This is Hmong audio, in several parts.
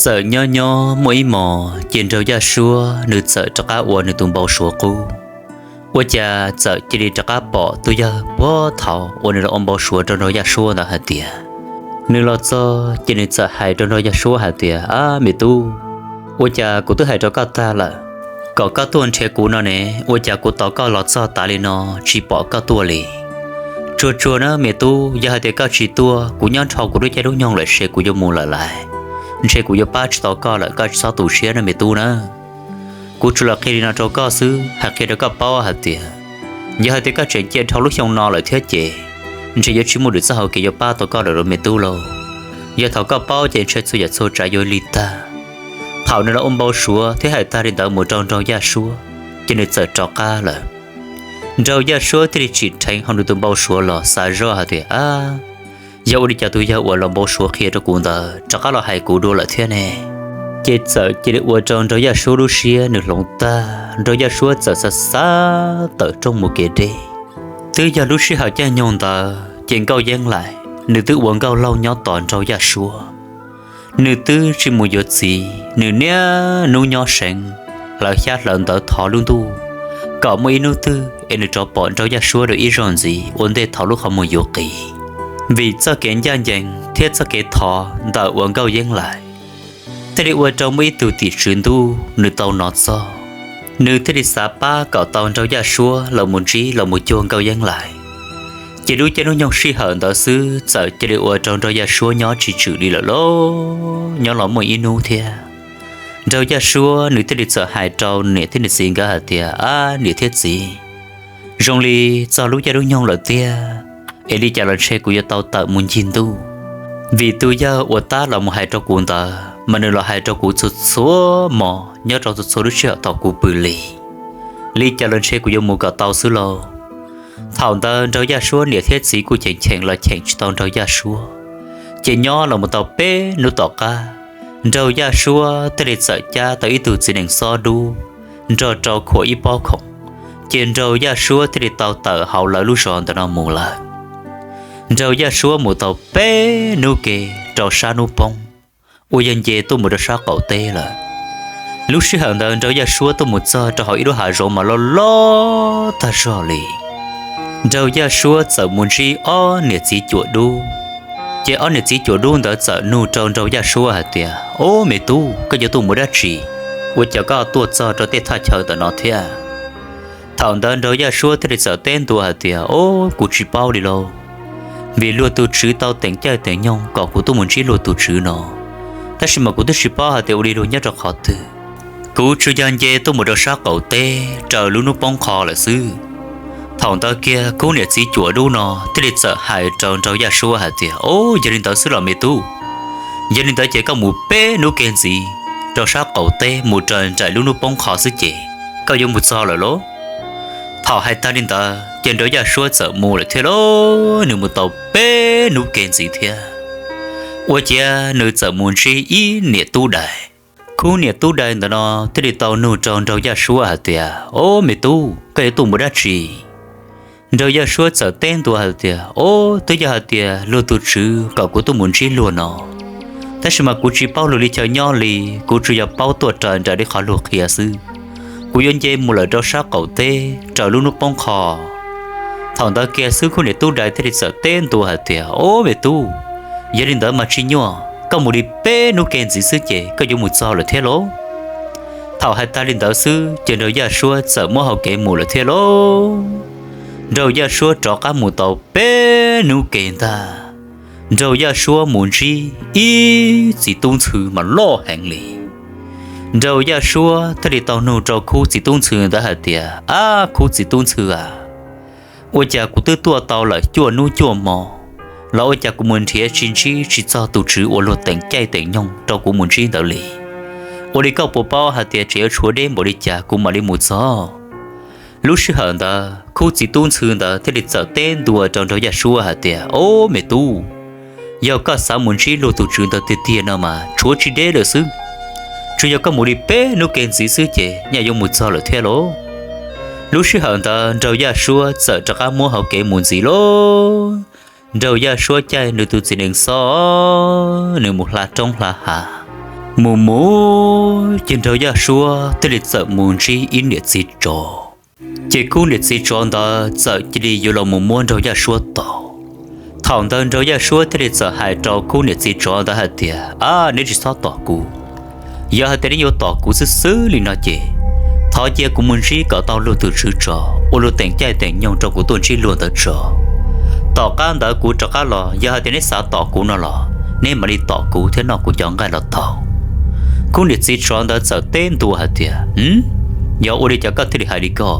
Txawm nyob nyob muaj ib hmos ces nraug Yaj Suab nws txawm rov qab ua nws tus npau suav qub. Ua cas txawm cia li rov qab pom tus yawg puag thaum uas nws los ua npau suav rau nraug Yaj Suab ntawd hais tias, nws los txog ces nws txawm hais rau nraug Yaj Suab hais tias, Ab me tub, ua cas kuv twb hais rau koj tag lawm kom koj tuaj nrhiav kuv no ne, ua cas kuv tos koj los txog tas li no tsis pom koj tuaj li? Tsuag tsuag na me tub, yog hais tias koj tsis tuaj, kuv nyob nrho kuv lub caij lub nyoog lawm ces kuv yuav mus lawm lais. Ntshe kuv yuav pab tsis tau koj lawm, koj tsis txhob tu siab na me tub na. Kuv tsuas los qhia li no rau koj xwb, hais qhia rau koj paub hais tias yog hais tias koj tseem cia dhau lub xyoo no lawm thiab ces ntshe yuav tsis muaj lwm txoj hauv kev yuav pab tau koj lawm me tub lauj. Yog thaum koj paub ces ntshe txhua yam txhua tsav yuav lig tag. Thaum nws los ua npau suav thiab hais tag li ntawd mus rau nraug Yaj Suab, ces nws txawm rov qab lawm. Nraug Yaj Suab thiaj li tsim dheev hauv nws tus npau suav los xav zoj hais tias, Ab, yog ua li cas tus yawg uas los npau suav qhia rau kuv ntawd rov qab los hais kuv dua lawm thiab ne? Ces txawm cia li ua rau nraug Yaj Suab lub siab nws hloov tag, nraug Yaj Suab txawm xav xav tawm rooj mus kev deb. Twb yog lub sij hawm caij nyoog ntawd ces Nkauj Yeeb Laim nws twb ua nkauj laug nyob tos nraug Yaj Suab. Nws twb tsis mus yuav txiv, nws niaj hnub nyob seev, hlawv xyab hlawv ntawv thov lub ntuj kom muaj ib hnub twg es nws rov pom nraug Yaj Suab dua ib zaug ntxiv ua ntej thaum lub qhov muag yuav qis. Vim txoj kev ncaj ncees thiab txoj kev thov ntawm uas Nkauj Yeeb Laim thiaj li ua rau muaj ib tug tim tswv ntuj nws tau hnov txog, nws thiaj li xav pab kom tau nraug Yaj Suab los mus ntsib los mus cuag Nkauj Yeeb Laim. Ces lub caij lub nyoog sij hawm ntawd xwb txawm cia li ua rau nraug Yaj Suab nyob tsis tswm li lawm lauj. Nyob los muaj ib hnub thiab, nraug Yaj Suab nws thiaj li txawm hais rau niam thiab nws txiv nkawd hais tias, Ab niam thiab txiv, zoo li txog lub caij lub nyoog lawm tiag, es li cas los ntshe kuv yuav tau tawm mus ncig ntuj, vim tus yawg uas tab los mus hais rau kuv ntawd mas nws los hais rau kuv txhua txhua hmo nyob rau txhua txhua lub sij hawm thaum kuv pw li. Li cas los ntshe kuv yuav mus kom tau xwb lauj. Thaum ntawd nraug Yaj Suab niam thiab txiv kuj cheem cheem los cheem tsis tau nraug Yaj Suab. Ces nyob los mus tau peb hnub tom qab, nraug Yaj Suab thiaj li txawm cab tau ib tug txiv nees xob dub nrog rau khuam ib pob khoom, ces nraug Yaj Suab thiaj li tau tawm hauv lawv lub zos ntawm no mus lawm. Nraug Yaj Suab mus tau peb hnub ke rau sab hnub poob, uas yog nce tuaj mus rau sab qaum teb lawm. Lub sij hawm ntawd nraug Yaj Suab tuaj mus txog rau hauv ib lub hav zoov mas loj loj tag zog li. Nraug Yaj Suab txawm mus ntsib ob niam txiv cuam dub. Ces ob niam txiv cuam dub ntawd txawm nug rau nraug Yaj Suab hais tias, Ob me tub, koj yuav tuaj mus dab tsi? Ua cas koj tuaj txog rau tej thaj chaw ntawm no thiab? Thaum ntawd nraug Yaj Suab thiaj li txawm teb ntua hais tias, Ob, kuv tsis paub li lauj, vim luag tus tswv tau teem caij teem nyoog kom kuv tuaj mus ntsib luag tus tswv no, tab sis mas kuv twb tsis paub hais tias ua li luag nyob rau qhov twg. Kuv tsuas yog nce tuaj mus rau sab qaum teb raws lub hnub poob qho lawm xwb. Thaum ntawd kiag khub niam txiv cuam dub no thiaj li txawm hais rau nraug Yaj Suab hais tias, Ob, yog li ntawd xwb los me tub, yog li ntawd ces koj mus peb hnub ke ntxiv rau sab qaum teb mus raws nraim lub hnub poob qho xwb ces koj yuav mus txog lawm lauj. Thaum hais tag li ntawd ces nraug Yaj Suab txawm mus lawm thiab lauj. Nws mus tau peb hnub ke ntxiv thiab, ua ciav nws txawm mus ntsib ib niam tub dais. Khub niam tub dais ntawm no thiaj li tau nug rau nraug Yaj Suab hais tias, Ob me tub, koj yuav tuaj mus dab tsi? Nraug Yaj Suab txawm teb ntua hais tias, Ob, twb yog hais tias luag tus tswv kom kuv tuaj mus ntsib luag no, tab sis mas kuv tsis paub luag li chaw nyob li, kuv tsuas yog paub tuaj raws nraim li qhov luag qhia xwb. Kuv yuav nce mus lawm rau sab qaum teb raws lub hnub poob qho. Thaum ntawd kiag xwb khub niam tub dais thiaj li txawm teb ntua hais tias, Ob me tub, yog li ntawd mas tsis nyuaj, koj mus li peb hnub ke ntxiv xwb ces koj yuav mus txog lawm thiab lauj. Thaum hais tag li ntawd xwb ces nraug Yaj Suab txawm muab hau kev mus lawm thiab lauj. Nraug Yaj Suab rov qab mus tau peb hnub ke ntag, nraug Yaj Suab mus ntsib ib txiv tub ntxhw mas loj heev li. Nraug Yaj Suab thiaj li tau nug rau khub txiv tub ntxhw ntawd hais tias, Ab khub txiv tub ntxhw a, ua cas kuv twb tuaj tau lawm cuaj hnub cuaj hmo los ua cas kuv mus nrhiav tsis ntsib tsis txog tus tswv uas luag teem caij teem nyoog rau kuv mus ntsib ntawd li? Ua li koj puas paub hais tias tseem yuav tshuav deb npaum li cas kuv mam li mus txog? Lub sij hawm ntawd khub txiv tub ntxhw ntawd thiaj li txawm teb ntua rau Nraug Yaj Suab hais tias, Ob me tub, yog koj xav mus ntsib luag tus tswv ntawd tiag tiag no mas tshuav tsis deb lawm xwb. Tsuas yog koj mus li peb hnub kev ntxiv xwb ces nyaj yuav mus txog lawm thiab lauj. Lub sij hawm ntawd Nraug Yaj Suab txawm rov qab muab hauv kev mus ntxiv lauj. Nraug Yaj Suab caij nws tus txiv nees xob, nws mus hla roob hla hav, mus mus ces Nraug Yaj Suab thiaj li txawm mus ntsib ib niam txiv tsov. Ces khub niam txiv tsov ntawd txawm cia li yuav los mus muab Nraug Yaj Suab tom. Thaum ntawd Nraug Yaj Suab thiaj li txawm hais rau khub niam txiv tsov ntawd hais tias, Ab, neb tsis txhob tom kuv. Yog hais tias neb yuav tom kuv xwb xwb li no ces thov cia kuv mus ntsib kom tau luag tus tswv tso, ua luag teem caij teem nyoog rau kuv tuaj ntsib luag ntawd tso. Tom qab ntawd kuv rov qab los, yog hais tias neb xav tom kuv no los neb mam li tom kuv thiab noj kuv cov nqaij los tau. Khub niam txiv tsov ntawd txawm teb ntua hais tias, Yog ua li cas koj thiaj li hais li ko?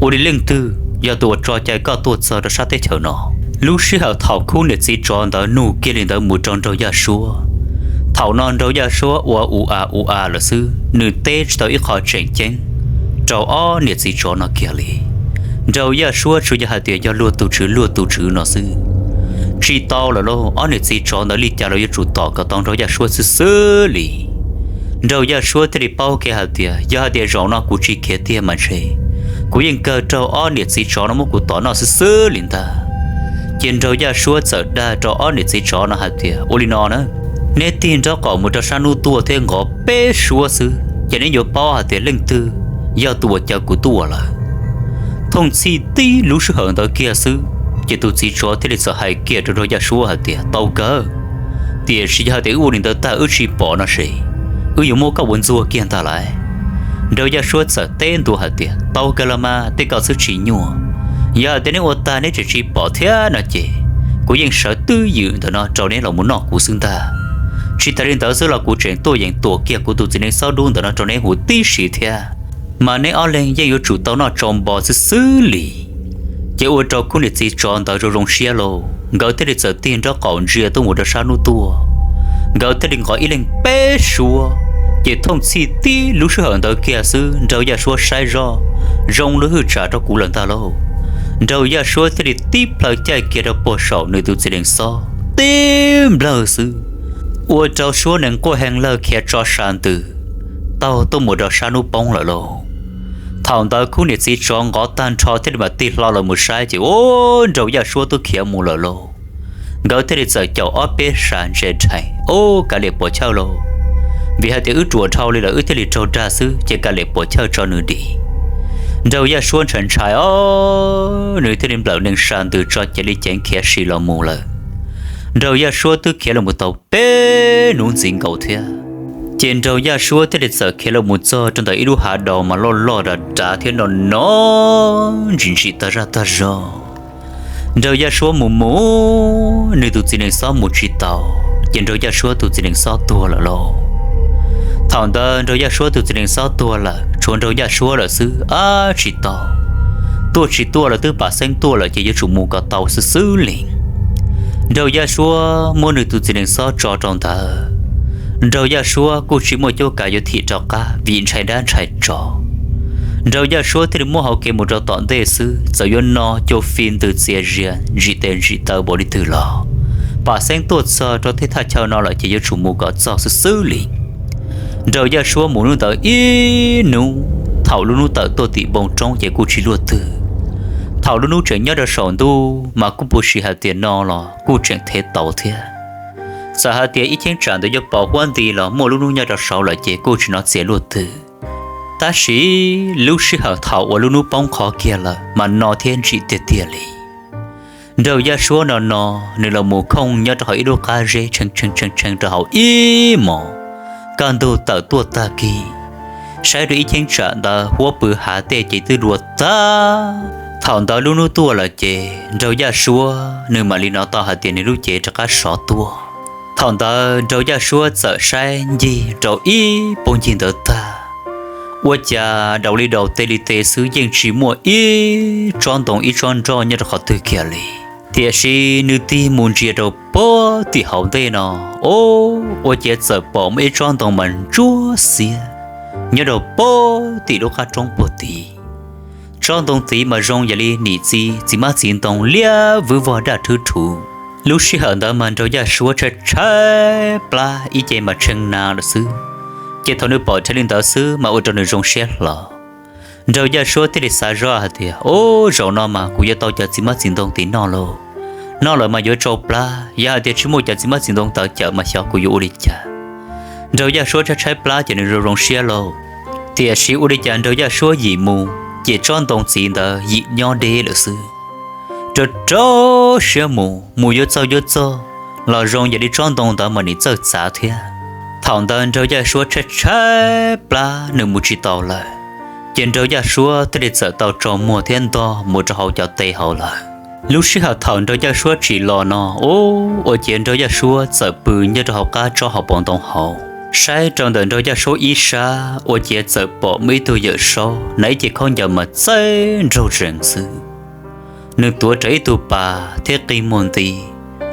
Ua li leej twg yog tus uas tso cai koj tuaj txog rau sab teb chaws no? Lub sij hawm thaum khub niam txiv tsov ntawd nug kiag li ntawd mus rau Nraug Yaj Suab, thaum no Nraug Yaj Suab ua u a u a lawm xwb, nws teb tsis tau ib qho tseem ceeb rau ob niam txiv tsov no kiag li. Nraug Yaj Suab tsuas yog hais tias yog luag tus tswv luag tus tswv no xwb, tsis tau lawm lauj. Ob niam txiv tsov ntawd li cas los yuav tsum tom kom tau Nraug Yaj Suab xwb xwb li. Nraug Yaj Suab thiaj li paub kiag hais tias, Yog hais tias zaum no kuv tsis khiav tiag mas ntshe kuv yeej kawg raug ob niam txiv tsov no muab kuv tom noj xwb xwb li ntag. Ces Nraug Yaj Suab txawm dag rau ob niam txiv tsov no hais tias, Ua li no na, neb tig nraub qaum mus rau sab hnub tuaj thiab nqov peb suab xwb ces neb yuav paub hais tias leej twg yog tus uas caw kuv tuaj lawm. Thooj txhij tib lub sij hawm ntawd kiag xwb, ces tus txiv tsov thiaj li txawm hais kiag rau Nraug Yaj Suab hais tias, Tau kawg, tiam sis yog hais tias wb ua li ntawd tag wb tsis pom no ces wb yuav muab koj ua ntxuag kiag ntag lauj. Nraug Yaj Suab txawm teb ntua hais tias, Tau kawg los mas, tej ko xwb tsis nyuaj. Yog hais tias neb ua tag neb tseem tsis pom thiab no ces kuv yeej sawv twj ywm ntawm no rau neb los mus noj kuv xwb ntag. Tsis tas li ntawd xwb los kuv tseem tuaj yeem tuam kiag kuv tus txiv nees xob dub ntawm no rau neb huv tib si thiab, mas neb ob leeg yeej yuav tsum tau noj tsau npo xwb xwb li. Ces ua rau khub niam txiv tsov ntawd zoo zoo siab lauj, nkawd thiaj li txawm tig nraub qaum ntsia tuaj mus rau sab hnub tuaj. Nkawd thiaj li nqov ib leeg peb suab, ces thooj txhij tib lub sij hawm ntawd kiag xwb Nraug Yaj Suab saib zoj zoo lub hwj tsam rau kuv lawm ntag lauj. Nraug Yaj Suab thiaj li tib plhaw caij kiag rau puag saum nws tus txiv nees xob tib nplawg xwb, ua rau Suab nees quaj hee lawg khiav tso sa ntws taug tuaj mus rau sab hnub poob lawm lauj. Thaum ntawd khub niam txiv tsov nqov tag nrho thiaj li mam tig hlo los mus saib ces ua Nraug Yaj Suab twb khiav mus lawm lauj. Nkawd thiaj li txawm caum ob peb sa ntse rhees, Ub, kav liam puas chawj lauj, vim hais tias wb ruam dhau li lawm wb thiaj li raug dag xwb ces kav liam puas chawj tso nws dim. Nraug Yaj Suab ntshai ntshai os, nws thiaj li nplawm nees sa ntws tso cev li ceev khiav si los mus lawm. Nraug Yaj Suab twb khiav los mus tau peb hnub ntxiv nkaus thiab, ces Nraug Yaj Suab thiaj li txawm khiav los mus txog rau ntawm ib lub hav daus mas loj loj dav dav thiab no no ntsim ntsim tag zaj tag zog. Nraug Yaj Suab mus mus, nws tus txiv nees xob mus tsis tau, ces Nraug Yaj Suab tus txiv nees xob tuag lawm lauj. Thaum ntawd Nraug Yaj Suab tus txiv nees xob tuag lawm, tshuav Nraug Yaj Suab lawm xwb, ab tsis tau, tuaj tsis tuaj los twb pam xeeb tuaj lawm ces yuav tsum mus kom tau xwb xwb li. Nraug Yaj Suab muab nws tus txiv nees xob tso rau ntawd, Nraug Yaj Suab kuj tsis muaj cuab kav yuav thim rov qab vim ntshai dab ntshai tsov. Nraug Yaj Suab thiaj li muab hauv kev mus rau tom ntej xwb, txawm yuav no cua fi ntws txias zias ntsim tes ntsim taw npaum li twg los, pam xeeb tuaj txog rau tej thaj chaw no lawm ces yuav tsum mus kom txog xwb xwb li. Nraug Yaj Suab mus hnub ntawd ib hnub, thaum lub hnub tawm tuaj tim npoo roob ces kuj tsis luaj twg. Thaum lub hnub tseem nyob rau saum ntuj mas kuj puas sim hais tias no los kuj tseem thev tau thiab. Txawm hais tias ib cheeb tsam ntawd yuav pos huab nti los muaj lub hnub nyob rau saud lawm ces kuj tsis hnov txias luaj twg. Tab sis lub sij hawm thaum uas lub hnub poob qho kiag lawm mas no thiab ntsim tiag tiag li. Nraug Yaj Suab no no, nws los mus khooj nyob rau hauv ib lub qab zeb tshee tshee tshee tshee rau hauv ib hmos, kaj ntug tawm tuaj tag kis. Saib rau ib cheeb tsam ntawd huab pw hav tej ces twb dua tag. Thaum ntawd lub hnub tuaj lawm ces Nraug Yaj Suab nws mam li hnov tau hais tias nws lub cev rov qab sov tuaj. Thaum ntawd Nraug Yaj Suab txawm saib ncig rau ib puag ncig ntawd tag, ua cas daus li daus tes li tes xwb yeej tsis muaj ib tsob ntoo ib tsob nroj nyob rau qhov twg kiag li. Tiam sis nws tig mus ntsia rau puag tim hauv ntej no, o, ua cas txawm pom muaj ib tsob ntoo mas ntsuab xiab nyob rau puag tim lub qab roob puag tim. Tsob ntoo txiv mas zoo yam li nim txiv, txiv hmab txiv ntoo liab vwb vog daj rhwb rhuv. Lub sij hawm ntawd mas Nraug Yaj Suab tshaib tshaib plab ib ce mas tshee na lawm xwb. Ces thaum nws pom dheev li ntawd xwb mas ua rau nws zoo siab hlo. Nraug Yaj Suab thiaj li xav zoj hais tias, Ub, zaum no mas kuv yuav tau cov txiv hmab txiv ntoo tim noj lauj. Noj lawm mas yuav tsau plab, yog hais tias tsis muaj cov txiv hmab txiv ntoo tawv cawm mas xyov kuv yuav ua li cas. Nraug Yaj Suab tshaib tshaib plab ces nws zoo zoo siab lauj. Tiam sis ua li cas Nraug Yaj Suab yim mus, ces tsob ntoo txiv ntawd yim nyob deb lawm xwb. Rau rau siab mus, mus yuav txog yuav txog, los zoo yam li tsob ntoo ntawd mas nim txawj txav thiab. Thaum ntawd Nraug Yaj Suab tshaib tshaib plab nws mus tsis tau lawm, ces Nraug Yaj Suab thiaj li txawm tau tso muag thiab ntog mus rau hauv cov tes hauv lawm. Lub sij hawm thaum Nraug Yaj Suab tsim los no, ub, ua ciav Nraug Yaj Suab txawm pw nyob rau hauv qab tsob hauv paus ntoo hauv. Saib rau ntawm Nraug Yaj Suab ib sab ua ciav txawm pom muaj ib tug Yawm Saub hnav ib ce khaub ncaws mas txaij nraug zees xwb. Nws tuav rawv ib tug pas thiab qi muag nti,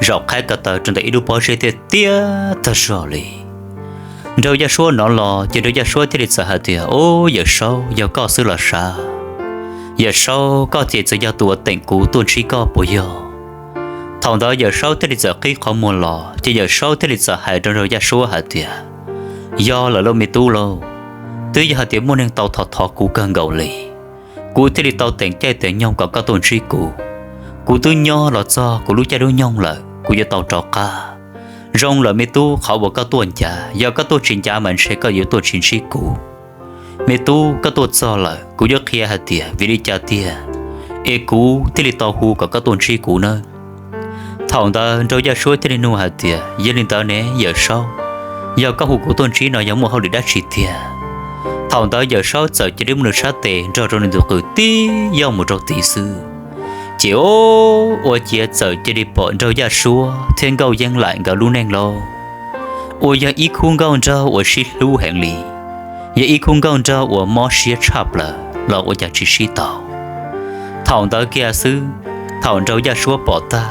zaum qhaib ko taw rau ntawm ib lub pob zeb tiaj tiaj tag zog li. Nraug Yaj Suab hnov los ces Nraug Yaj Suab thiaj li txawm hais tias, Ub, Yawm Saub, yog koj xwb los sav? Yawm Saub, koj ces txawm yog tus uas teem kuv tuaj ntsib koj puas yog? Thaum ntawd Yawm Saub thiaj li txawm qhib qhov muag los ces Yawm Saub thiaj li txawm hais rau Nraug Yaj Suab hais tias, Yog lawm lauj me tub lauj, twb yog hais tias muaj neeg tau thov thov kuv kawg nkaus li, kuv thiaj li tau teem caij teem nyoog kom koj tuaj ntsib kuv. Kuv twb nyob los txog kuv lub caij lub nyoog lawm, kuv yuav tau rov qab. Zoo lawm me tub, qhov uas koj tuaj ncav, yog koj tuaj tsis ncav mas ntshe koj yuav tuaj tsis ntsib kuv. Me tub, koj tuaj txog lawm, kuv yuav qhia hais tias vim li cas tiag es kuv thiaj li tau hu kom koj tuaj ntsib kuv nawb. Thaum ntawd Nraug Yaj Suab thiaj li nug hais tias, Yog li ntawd ne Yawm Saub, yog koj hu kuv tuaj ntsib no yog muaj hauj lwm dab tsi tiag? Thaum ntawd Yawm Saub txawm cia li muab nws sab tes nrog rau nws tus qws tib yoj mus rau tid xwb. Ces ua ciav txawm cia li pom Nraug Yaj Suab thiab Nkauj Yeeb Laim nkawd lub neej lauj, uas yog ib khub nkauj nraug uas sib hlub heev li, yog ib khub nkauj nraug uas mob siab tshaj plaws los ua cas tsis sib tau. Thaum ntawd kiag xwb, thaum Nraug Yaj Suab pom tag,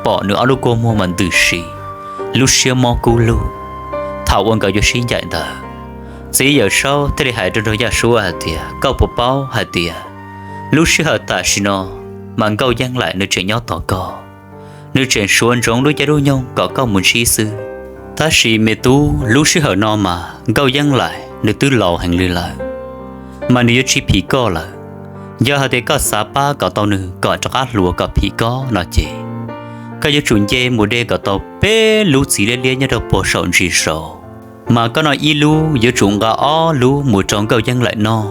pom nws ob lub kua muag mas ntws si, lub siab mob kub lug. Thaum uas nkawd yuav sib ncaim ntawd, txiv Yawm Saub thiaj li hais rau Nraug Yaj Suab hais tias, Koj puas paub hais tias lub sij hawm tam sim no mas Nkauj Yeeb Laim nws tseem nyob tos koj, nws tseem suav ntsoov lub caij lub nyoog kom koj mus ntsib xwb. Tab sis me tub, lub sij hawm no mas Nkauj Yeeb Laim nws twb laus heev li lawm, mas nws yuav tsis phim koj lawm. Yog hais tias koj xav pab kom tau nws kom rov qab hluas kom phim koj no ces koj yuav tsum nce mus de kom tau peb lub txiv liab liab nyob rau puag saum ntsis saud, mas koj noj ib lub yuav tsum nqa ob lub mus rau Nkauj Yeeb Laim noj,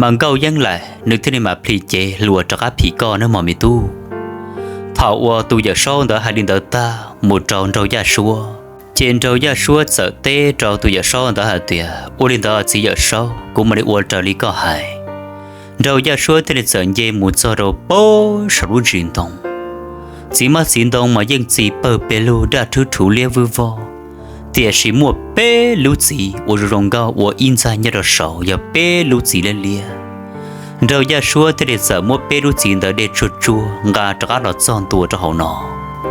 mas Nkauj Yeeb Laim nws thiaj li mam plhis cev hluas rov qab phim koj nawb mog me tub. Thaum uas tus Yawm Saub ntawd hais li ntawd tag mus rau Nraug Yaj Suab, ces Nraug Yaj Suab txawm teb rau tus Yawm Saub ntawd hais tias, Ua li ntawd txiv Yawm Saub, kuv mam li ua raws li koj hais. Nraug Yaj Suab thiaj li txawm nce mus txog rau puag saum lub ntsis ntoo. Txiv hmab txiv ntoo mas yeej txi pawg pes lug daj rhwb rhuv liab vwj vog, tiam sis muaj peb lub txiv uas zoo zoo nkauj ua ib ntxaig nyob rau saud yog peb lub txiv liab liab. Nraug Yaj Suab thiaj li txawm muab peb lub txiv ntawd de tsuag tsuag nqa rov qab los txog ntua rau hauv no.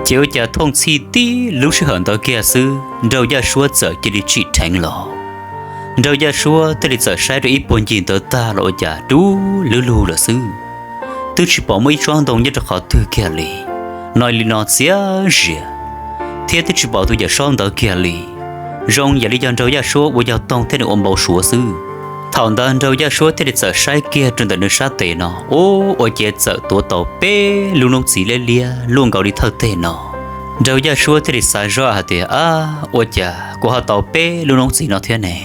Ces ua cas thooj txhij tib lub sij hawm ntawd kiag xwb Nraug Yaj Suab txawm cia li tsim dheev los. Nraug Yaj Suab thiaj li txawm saib rau ib puag ncig ntawd tag los ua cas dub lug lug lawm xwb, twb tsis pom muaj ib tsob ntoo nyob rau qhov twg kiag li. No li no txias zias, thiab twb tsis pom tus Yawm Saub ntawd kiag li. Zoo yam li yog Nraug Yaj Suab ua yog toog thiab nws ua npau suav xwb. Thaum ntawd Nraug Yaj Suab thiaj li txawm saib kiag rau ntawm nws sab tes no, ub, ua ciav txawm tuav tau peb lub noob txiv liab liab luaj nkaus li thawj teg no. Nraug Yaj Suab thiaj li xav zoj hais tias, Ab, ua cas kuv ho tau peb lub noob txiv no thiab ne?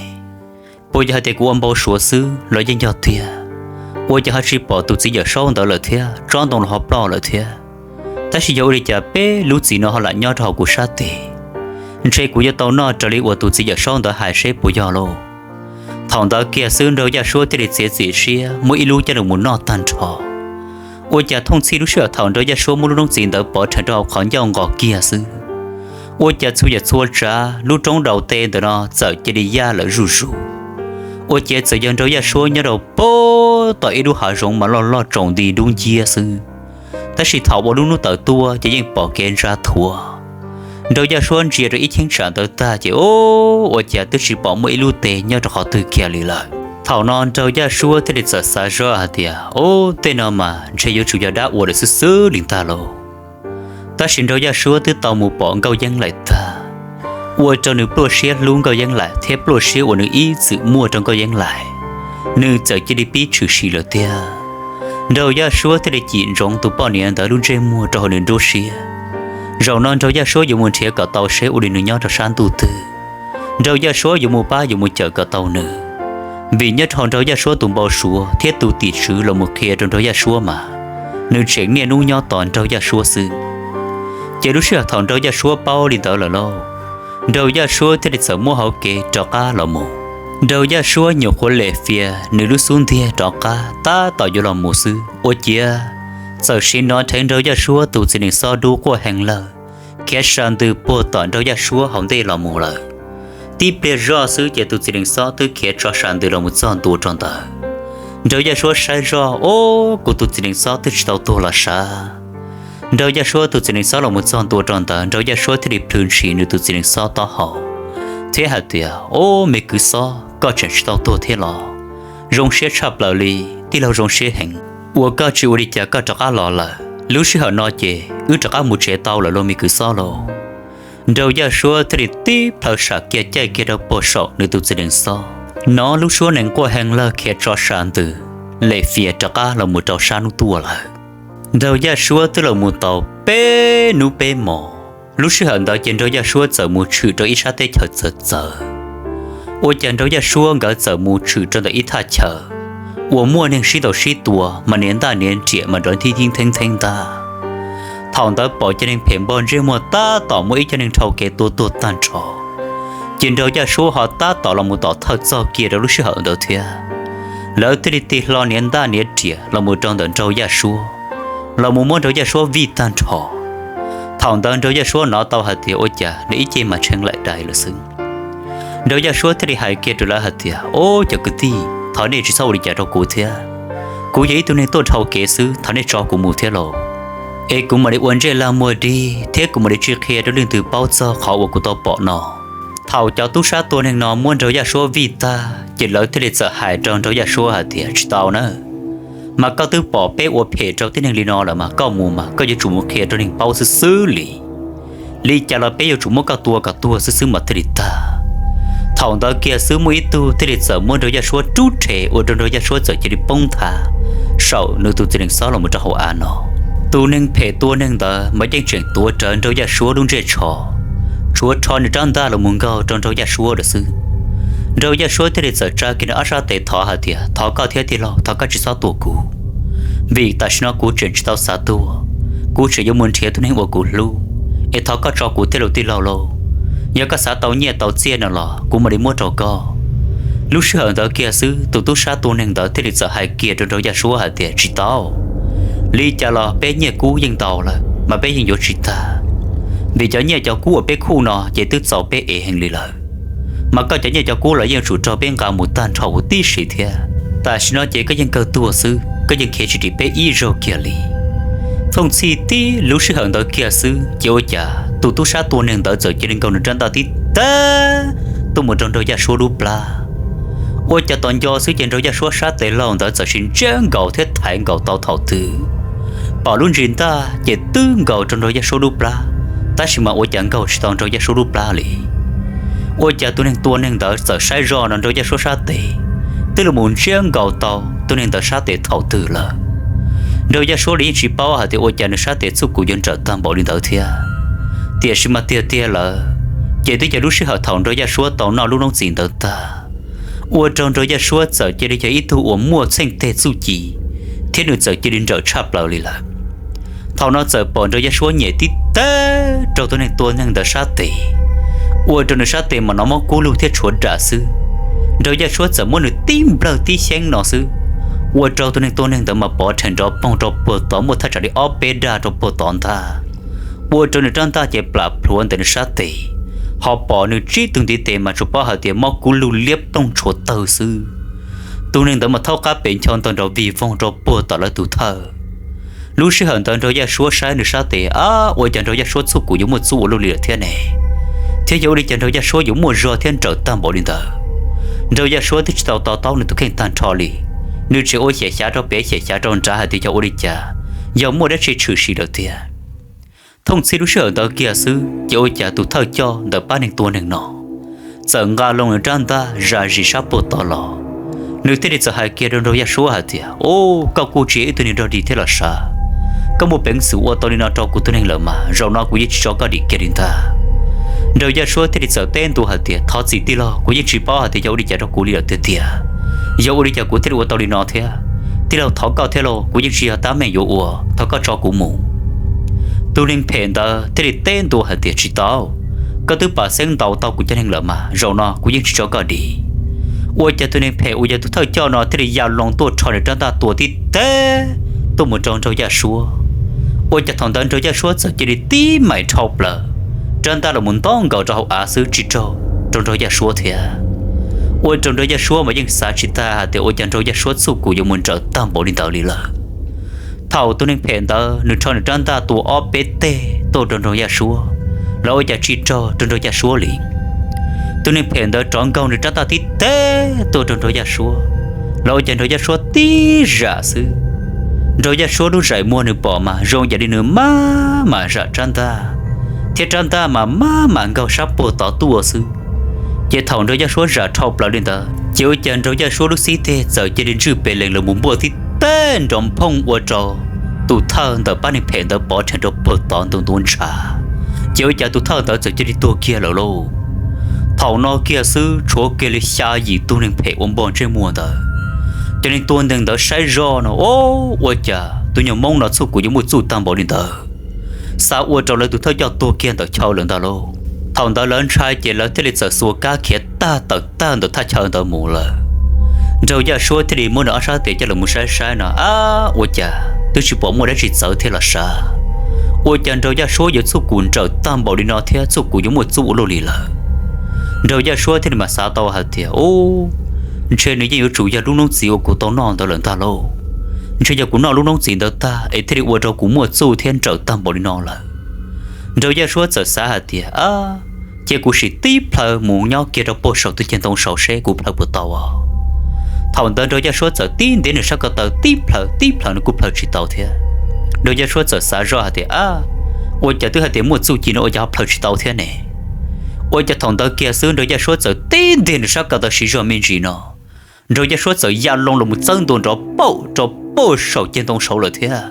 Puas yog hais tias kuv ua npau suav xwb los yeej yog tiag? Ua cas ho tsis pom tus txiv Yawm Saub ntawd lawm thiab, tsob ntoo los ho ploj lawm thiab? Tab sis yog ua li cas peb lub txiv no ho lam nyob rau hauv kuv sab tes? Ntshe kuv yuav tau noj raws li uas tus txiv Yawm Saub ntawd hais seb puas yog lauj. Thaum ntawd kiag xwb Nraug Yaj Suab thiaj li txiav txim siab muab ib lub coj los mus noj tag nrho. Ua cas thooj txhij lub sij hawm thaum Nraug Yaj Suab muab lub noob txiv ntawd pov rhees rau hauv qhov ncauj nqos kiag xwb, ua cas txhua yam txhua tsav lub roob daus tes ntawm no txawm cia li yaj lawm zuj zus. Ua ciav txawm yog Nraug Yaj Suab nyob rau puag tom ib lub hav zoov mas loj loj tsaus nti dub nciab xwb, tab sis thaum uas lub hnub tawm tuaj ces yeej pom kev ntsa thuav. Nraug Yaj Suab ntsia rau ib cheeb tsam ntawd tag ces, ub, ua cas twb tsis pom muaj ib lub tes nyob rau qhov twg kiag li lawm. Thaum no Nraug Yaj Suab thiaj li txawm xav zoj hais tias, Ub, tej no mas ntshe yuav tsum yog dab ua lawm xwb xwb li ntag lauj. Tab sis Nraug Yaj Suab twb tau mus pom Nkauj Yeeb Laim tag, ua rau nws pluaj siab hlub Nkauj Yeeb Laim thiab pluaj siab uas nws ib txwm muaj rau Nkauj Yeeb Laim, nws txawm cia li pib tshwm sim lawm tiag. Nraug Yaj Suab thiaj li cim ntsoov tus poj niam ntawd lub ntsej muag rau hauv nws nruab siab. Zaum no Nraug Yaj Suab yuav mus nrhiav kom tau seb ua li nws nyob rau sab ntuj twg. Nraug Yaj Suab yuav mus pab yuav mus cawm kom tau nws, vim nyob rau hauv Nraug Yaj Suab tus npau suav thiab tus tim tswv los mus qhia rau Nraug Yaj Suab mas, nws tseem niaj hnub nyob tos Nraug Yaj Suab xwb. Ces lub sij hawm thaum Nraug Yaj Suab paub li ntawd lawm lauj, Nraug Yaj Suab thiaj li txawm muab hauv kev rov qab los mus. Nraug Yaj Suab nyuam qhuav lem fias nws lub xub ntiag rov qab tab tom yuav los mus xwb ua ciav txawm sim hnov dheev Nraug Yaj Suab tus txiv nees xob dub quaj heev lawm, khiav sa ntws puag tom Nraug Yaj Suab hauv ntej los mus lawm. Tib pliag zoj xwb ces tus txiv nees xob twb khiav tso sa ntws los mus txog ntua rau ntawd. Nraug Yaj Suab saib zoj, Ob, kuv tus txiv nees xob twb tsis tau tuag los sav. Nraug Yaj Suab tus txiv nees xob los mus txog ntua rau ntawd, Nraug Yaj Suab thiaj li plhws ntshis nws tus txiv nees xob taub hau thiab hais tias, Ob, me kwv xob, koj tseem tsis tau tuag thiab los? Zoo siab tshaj plaws li, tij laug zoo siab heev uas koj tsis ua li cas koj rov qab los lawm. Lub sij hawm no ces wb rov qab mus tsev tau lawm lauj me kwv xob lauj. Nraug Yaj Suab thiaj li tib plhaw sam kiag caij kiag rau puag saum nws tus txiv nees xob. Hnov lub suab nees quaj heev lawm khiav tso sa ntws, lem fias rov qab los mus rau sab hnub tuaj lawm. Nraug Yaj Suab twb los mus tau peb hnub peb hmos. Lub sij hawm ntawd ces Nraug Yaj Suab txawm mus tshwm rau ib sab teb chaws txawv txawv. Ua cas Nraug Yaj Suab nkawd txawm mus tshwm rau ntawm ib thaj chaw uas muaj neeg sib ntaus sib tua mas niam ntaj niam riam mas nrov thib thib theeb theeb ntag. Thaum ntawd pom cov neeg phem npog ntsej muag tab tom muaj ib co neeg dhau kev tua tuag tag nrho. Ces Nraug Yaj Suab ho tab tom los mus tom thawj txog kiag rau lub sij hawm ntawd thiab. Lawv thiaj li tig hlo niam ntaj niam riam los mus rau ntawm Nraug Yaj Suab, los mus muab Nraug Yaj Suab vij tag nrho. Thaum ntawd Nraug Yaj Suab hnov tau hais tias ua cas nws ib ce mas tshee laim dais lawm xwb. Nraug Yaj Suab thiaj li hais kiag rau lawv hais tias, Ob, cov kwv tij, thov nej tsis txhob ua li cas rau kuv thiab. Kuv yog ib tug neeg tuaj dhau kev xwb, thov nej tso kuv mus thiab lauj, es kuv mam li ua ntsej lag muag dig thiab kuv mam li tsis qhia rau leej twg paub txog qhov uas kuv tau pom no. Thaum cov tub sab tua neeg no muab Nraug Yaj Suab vij tag ces lawv thiaj li txawm hais rau Nraug Yaj Suab hais tias, Tsis tau na, mas koj twb pom peb ua phem rau tib neeg li no lawm mas koj mus mas koj yuav tsum mus qhia rau neeg paub xwb xwb li. Li cas los peb yuav tsum muab koj tua kom tuag xwb xwb mas thiaj li tag. Thaum ntawd kiag xwb muaj ib tug thiaj li txawm muab Nraug Yaj Suab rub rhe ua rau Nraug Yaj Suab txawm cia li poob nthav saum nws tus txiv nees xob los mus rau hauv av no. Tus neeg phem tua neeg ntawd mas yeej tseem tuav rawv Nraug Yaj Suab lub ntsej tsho, tshuav rho nws rab ntaj los mus nkaug rau Nraug Yaj Suab lawm xwb. Nraug Yaj Suab thiaj li txawm tsa kiag nws ob sab tes thov hais tias, Thov koj thiab tij laug, thov koj tsis txhob tua kuv, vim tam sim no kuv tseem tsis tau xav tuag. Kuv tseem yuav mus nrhiav tus neeg uas kuv hlub, es thov koj tso kuv thiab lauj tij laug lauj. Yog koj xav tau nyiaj tau txiaj no los kuv mam li muab rau koj. Lub sij hawm ntawd kiag xwb tus tub sab tua neeg ntawd thiaj li txawm hais kiag rau Nraug Yaj Suab hais tias, Tsis tau, li cas los peb nyiaj kub yeej ntau lawm mas peb yeej yuav tsis tag, vim cov nyiaj cov kub uas peb khuj no ces twb txaus peb ev heev li lawm. Mas koj cov nyiaj cov kub los yeej tsum raug peb nqa mus tag nrho huv tib si thiab. Tam sim no ces koj yeej kawg tuag xwb, koj yeej khiav tsis dim peb ib zaug kiag li. Thooj txhij tib lub sij hawm ntawd kiag xwb ces ua cas tus tub sab tua neeg ntawd txawm cia li nkaug nws rab ntaj tib tag tuaj mus rau Nraug Yaj Suab lub plab. Ua cas tos nco xwb ces Nraug Yaj Suab sab tes laug ntawd txawm sim ntsiab nkaus thiab thaiv nkaus tau thaum twg pom lub ntsis ntaj ces twb nkaus rau Nraug Yaj Suab lub plab, tab sis mas ua cas nkaug tsis tau Nraug Yaj Suab lub plab li. Ua cas tus neeg tua neeg ntawd txawm saib zoj no Nraug Yaj Suab sab tes twb los mus ntsiab nkaus tau tus neeg ntawd sab tes thaum twg lawm. Nraug Yaj Suab los yeej tsis paub hais tias ua cas nws sab tes txuj kum yuav nrawm tag npaum li ntawd thiab. Tiam sis mas tiag tiag lawm, ces twb yog lub sij hawm thaum Nraug Yaj Suab tau noj lub noob txiv ntawd tag, ua rau Nraug Yaj Suab txawm cia li yog ib tug uas muaj txheej teg txuj ci, thiab nws txawm cia li nrawm tshaj plaws li lawm. Thaum no txawm pom Nraug Yaj Suab nyem tib teg rau tus neeg tua neeg ntawd sab tes, ua rau nws sab tes mas hnov mob kub lug thiab tshuav dam xwb. Nraug Yaj Suab txawm muab nws tib nplawg tib xyeeb no xwb, ua rau tus neeg tua neeg ntawd mas pov rhees nrov poog rau puag tod muaj thaj tsam li ob peb dag rau puag tod ntag. Ua rau nws rab ntaj ces plam plhuav ntawm nws sab tes, ho pom nws tsib tug ntiv tes mas tsuas paub hais tias mob kub lug liab plooj tshuav tawg xwb. Tus neeg ntawd mas thaub qab pem ncho ntog nrov vig voog rau puag tom lawv tus thawj. Lub sij hawm ntawd Nraug Yaj Suab saib nws sab tes, ab, ua cas Nraug Yaj Suab txuj kum yuav muaj txuj ua luaj li lawm thiab ne? Thiab yog ua li cas Nraug Yaj Suab yuav muaj zog thiab nrawm tag npaum li ntawd? Nraug Yaj Suab twb tsis tau to taub nws tus kheej tag nrho li, nws tseem ua xyem xyav rau pem xyem xyav rau nrad hais tias yog ua li cas, yog muaj dab tsi tshwm sim lawm tiag. Thooj txhij lub sij hawm ntawd kiag xwb ces ua cas tus thawj coj ntawm pab neeg tua neeg no txawm nqa loo nws rab ntaj zam zis sab puag tod los. Nws thiaj li txawm hais kiag rau Nraug Yaj Suab hais tias, Ub, koj kuj tsis yog ib tug neeg nrog dim thiab los sav. Koj muaj peev xwm ua tau li no rau kuv tus neeg lawm mas zaum no kuv yeej tsis tso koj dim kiag li ntag. Nraug Yaj Suab thiaj li txawm teb ntua hais tias, Thov txim tij laug, kuv yeej tsis paub hais tias yog ua li cas rau kuv li lawm tiag tiag. Yog ua li cas kuv thiaj li ua tau li no thiab? Tij laug, thov koj thiab lauj, kuv yeej tsis yog tab meeg yuav ua, thov koj tso kuv mus. Tus neeg phem ntawd thiaj li teb ntua hais tias, Tsis tau, koj twb pam xeeb ntaus tau kuv cov neeg lawm mas zaum no kuv yeej tsis tso koj dim. Ua cas tus neeg phem uas yog tus thawj coj no thiaj li ya loo tuaj rho nws rab ntaj tua tib teg tuaj mus rau Nraug Yaj Suab. Ua cas thaum ntawd Nraug Yaj Suab txawm cia li tib maim dhau plaws, rab ntaj los mus ntaub nkaus rau hauv av xwb tsis raug rau Nraug Yaj Suab thiab. Ua rau Nraug Yaj Suab mas yeej xav tsis tag hais tias ua cas Nraug Yaj Suab txuj kum yuav mus nrawm tag npaum li ntawd li lawm. Thaum tus neeg phem ntawd nws rho nws rab ntaj tua ob peb teg tuaj rau Nraug Yaj Suab los ua cas tsis raug rau Nraug Yaj Suab li. Tus neeg phem ntawd rov nkaug nws rab ntaj tib teg tuaj rau Nraug Yaj Suab los ua cas Nraug Yaj Suab tib zam xwb. Nraug Yaj Suab lub zaim muag nws pom mas zoo yam li nws maj mam zam rab ntaj, thiab rab ntaj mas maj mam nkaug sab puag tod tuaj xwb. Ces thaum Nraug Yaj Suab zam dhau plaws li ntawd ces ua cas Nraug Yaj Suab lub xib teg txawm cia li ntswj pes lees los mus npuaj tib teg nrov nphooj ua rau tus thawj ntawm pab neeg phem ntawd pov rhees rau puag tod ntu ntuav ntshav. Ces ua cas tus thawj ntawd txawm cia li tuag kiag lawm lauj. Thaum no kiag xwb tshuav kiag li xya yim tug neeg phem uas npog ntsej muag ntawd. Cov neeg tuag nteeg ntawd saib zoj no, o, ua cas tus nyuag Hmoob no txuj kum yuav muaj txuj tag npaum li ntawd. Xav ua rau lawv tus thawj coj tuag kiag ntawm chaw lawm ntag lauj. Thaum ntawd lawv ntshai ces lawv thiaj li txawm xuas kab khiav tag tawm tag ntawm thaj chaw ntawd mus lawm. Nraug Yaj Suab thiaj li muab nws ob sab tes coj los mus saib saib no, ab, ua cas twb tsis pom muaj dab tsi txawv thiab los sav. Ua cas Nraug Yaj Suab yuav txuj kum nrawm tag npaum li no thiab txuj kum yuav muaj txuj ua luaj li lawm. Nraug Yaj Suab thiaj li mam xav tau hais tias, ub, ntshe nws yeej yuav tsum yog lub noob txiv uas kuv tau noj ntawd lawm ntag lauj. Ntshe yog kuv noj lub noob txiv ntawd tag es thiaj li ua rau kuv muaj txuj thiab nrawm tag npaum li no lawm. Nraug Yaj Suab txawm xav hais tias, ab, cia kuv sim tib plhaw mus nyob kiag rau puag saum tus ceg ntoo saud seb kuv plhaw puas tau os. Thaum ntawd Nraug Yaj Suab txawm tib ntiav nws sab ko taw tib plhaw tib plhaw nws kuj plhaw tsis tau thiab. Nraug Yaj Suab txawm xav zoj hais tias, ab, ua cas twb hais tias muaj txuj ci no ua cas ho plhaw tsis tau thiab ne? Ua cas thaum ntawd kiag xwb Nraug Yaj Suab txawm tib ntiav nws sab ko taw siv zog me ntsis no, Nraug Yaj Suab txawm ya loo los mus txawb ntua nrov pauj rau puag saum ceg ntoo saud lawm thiab.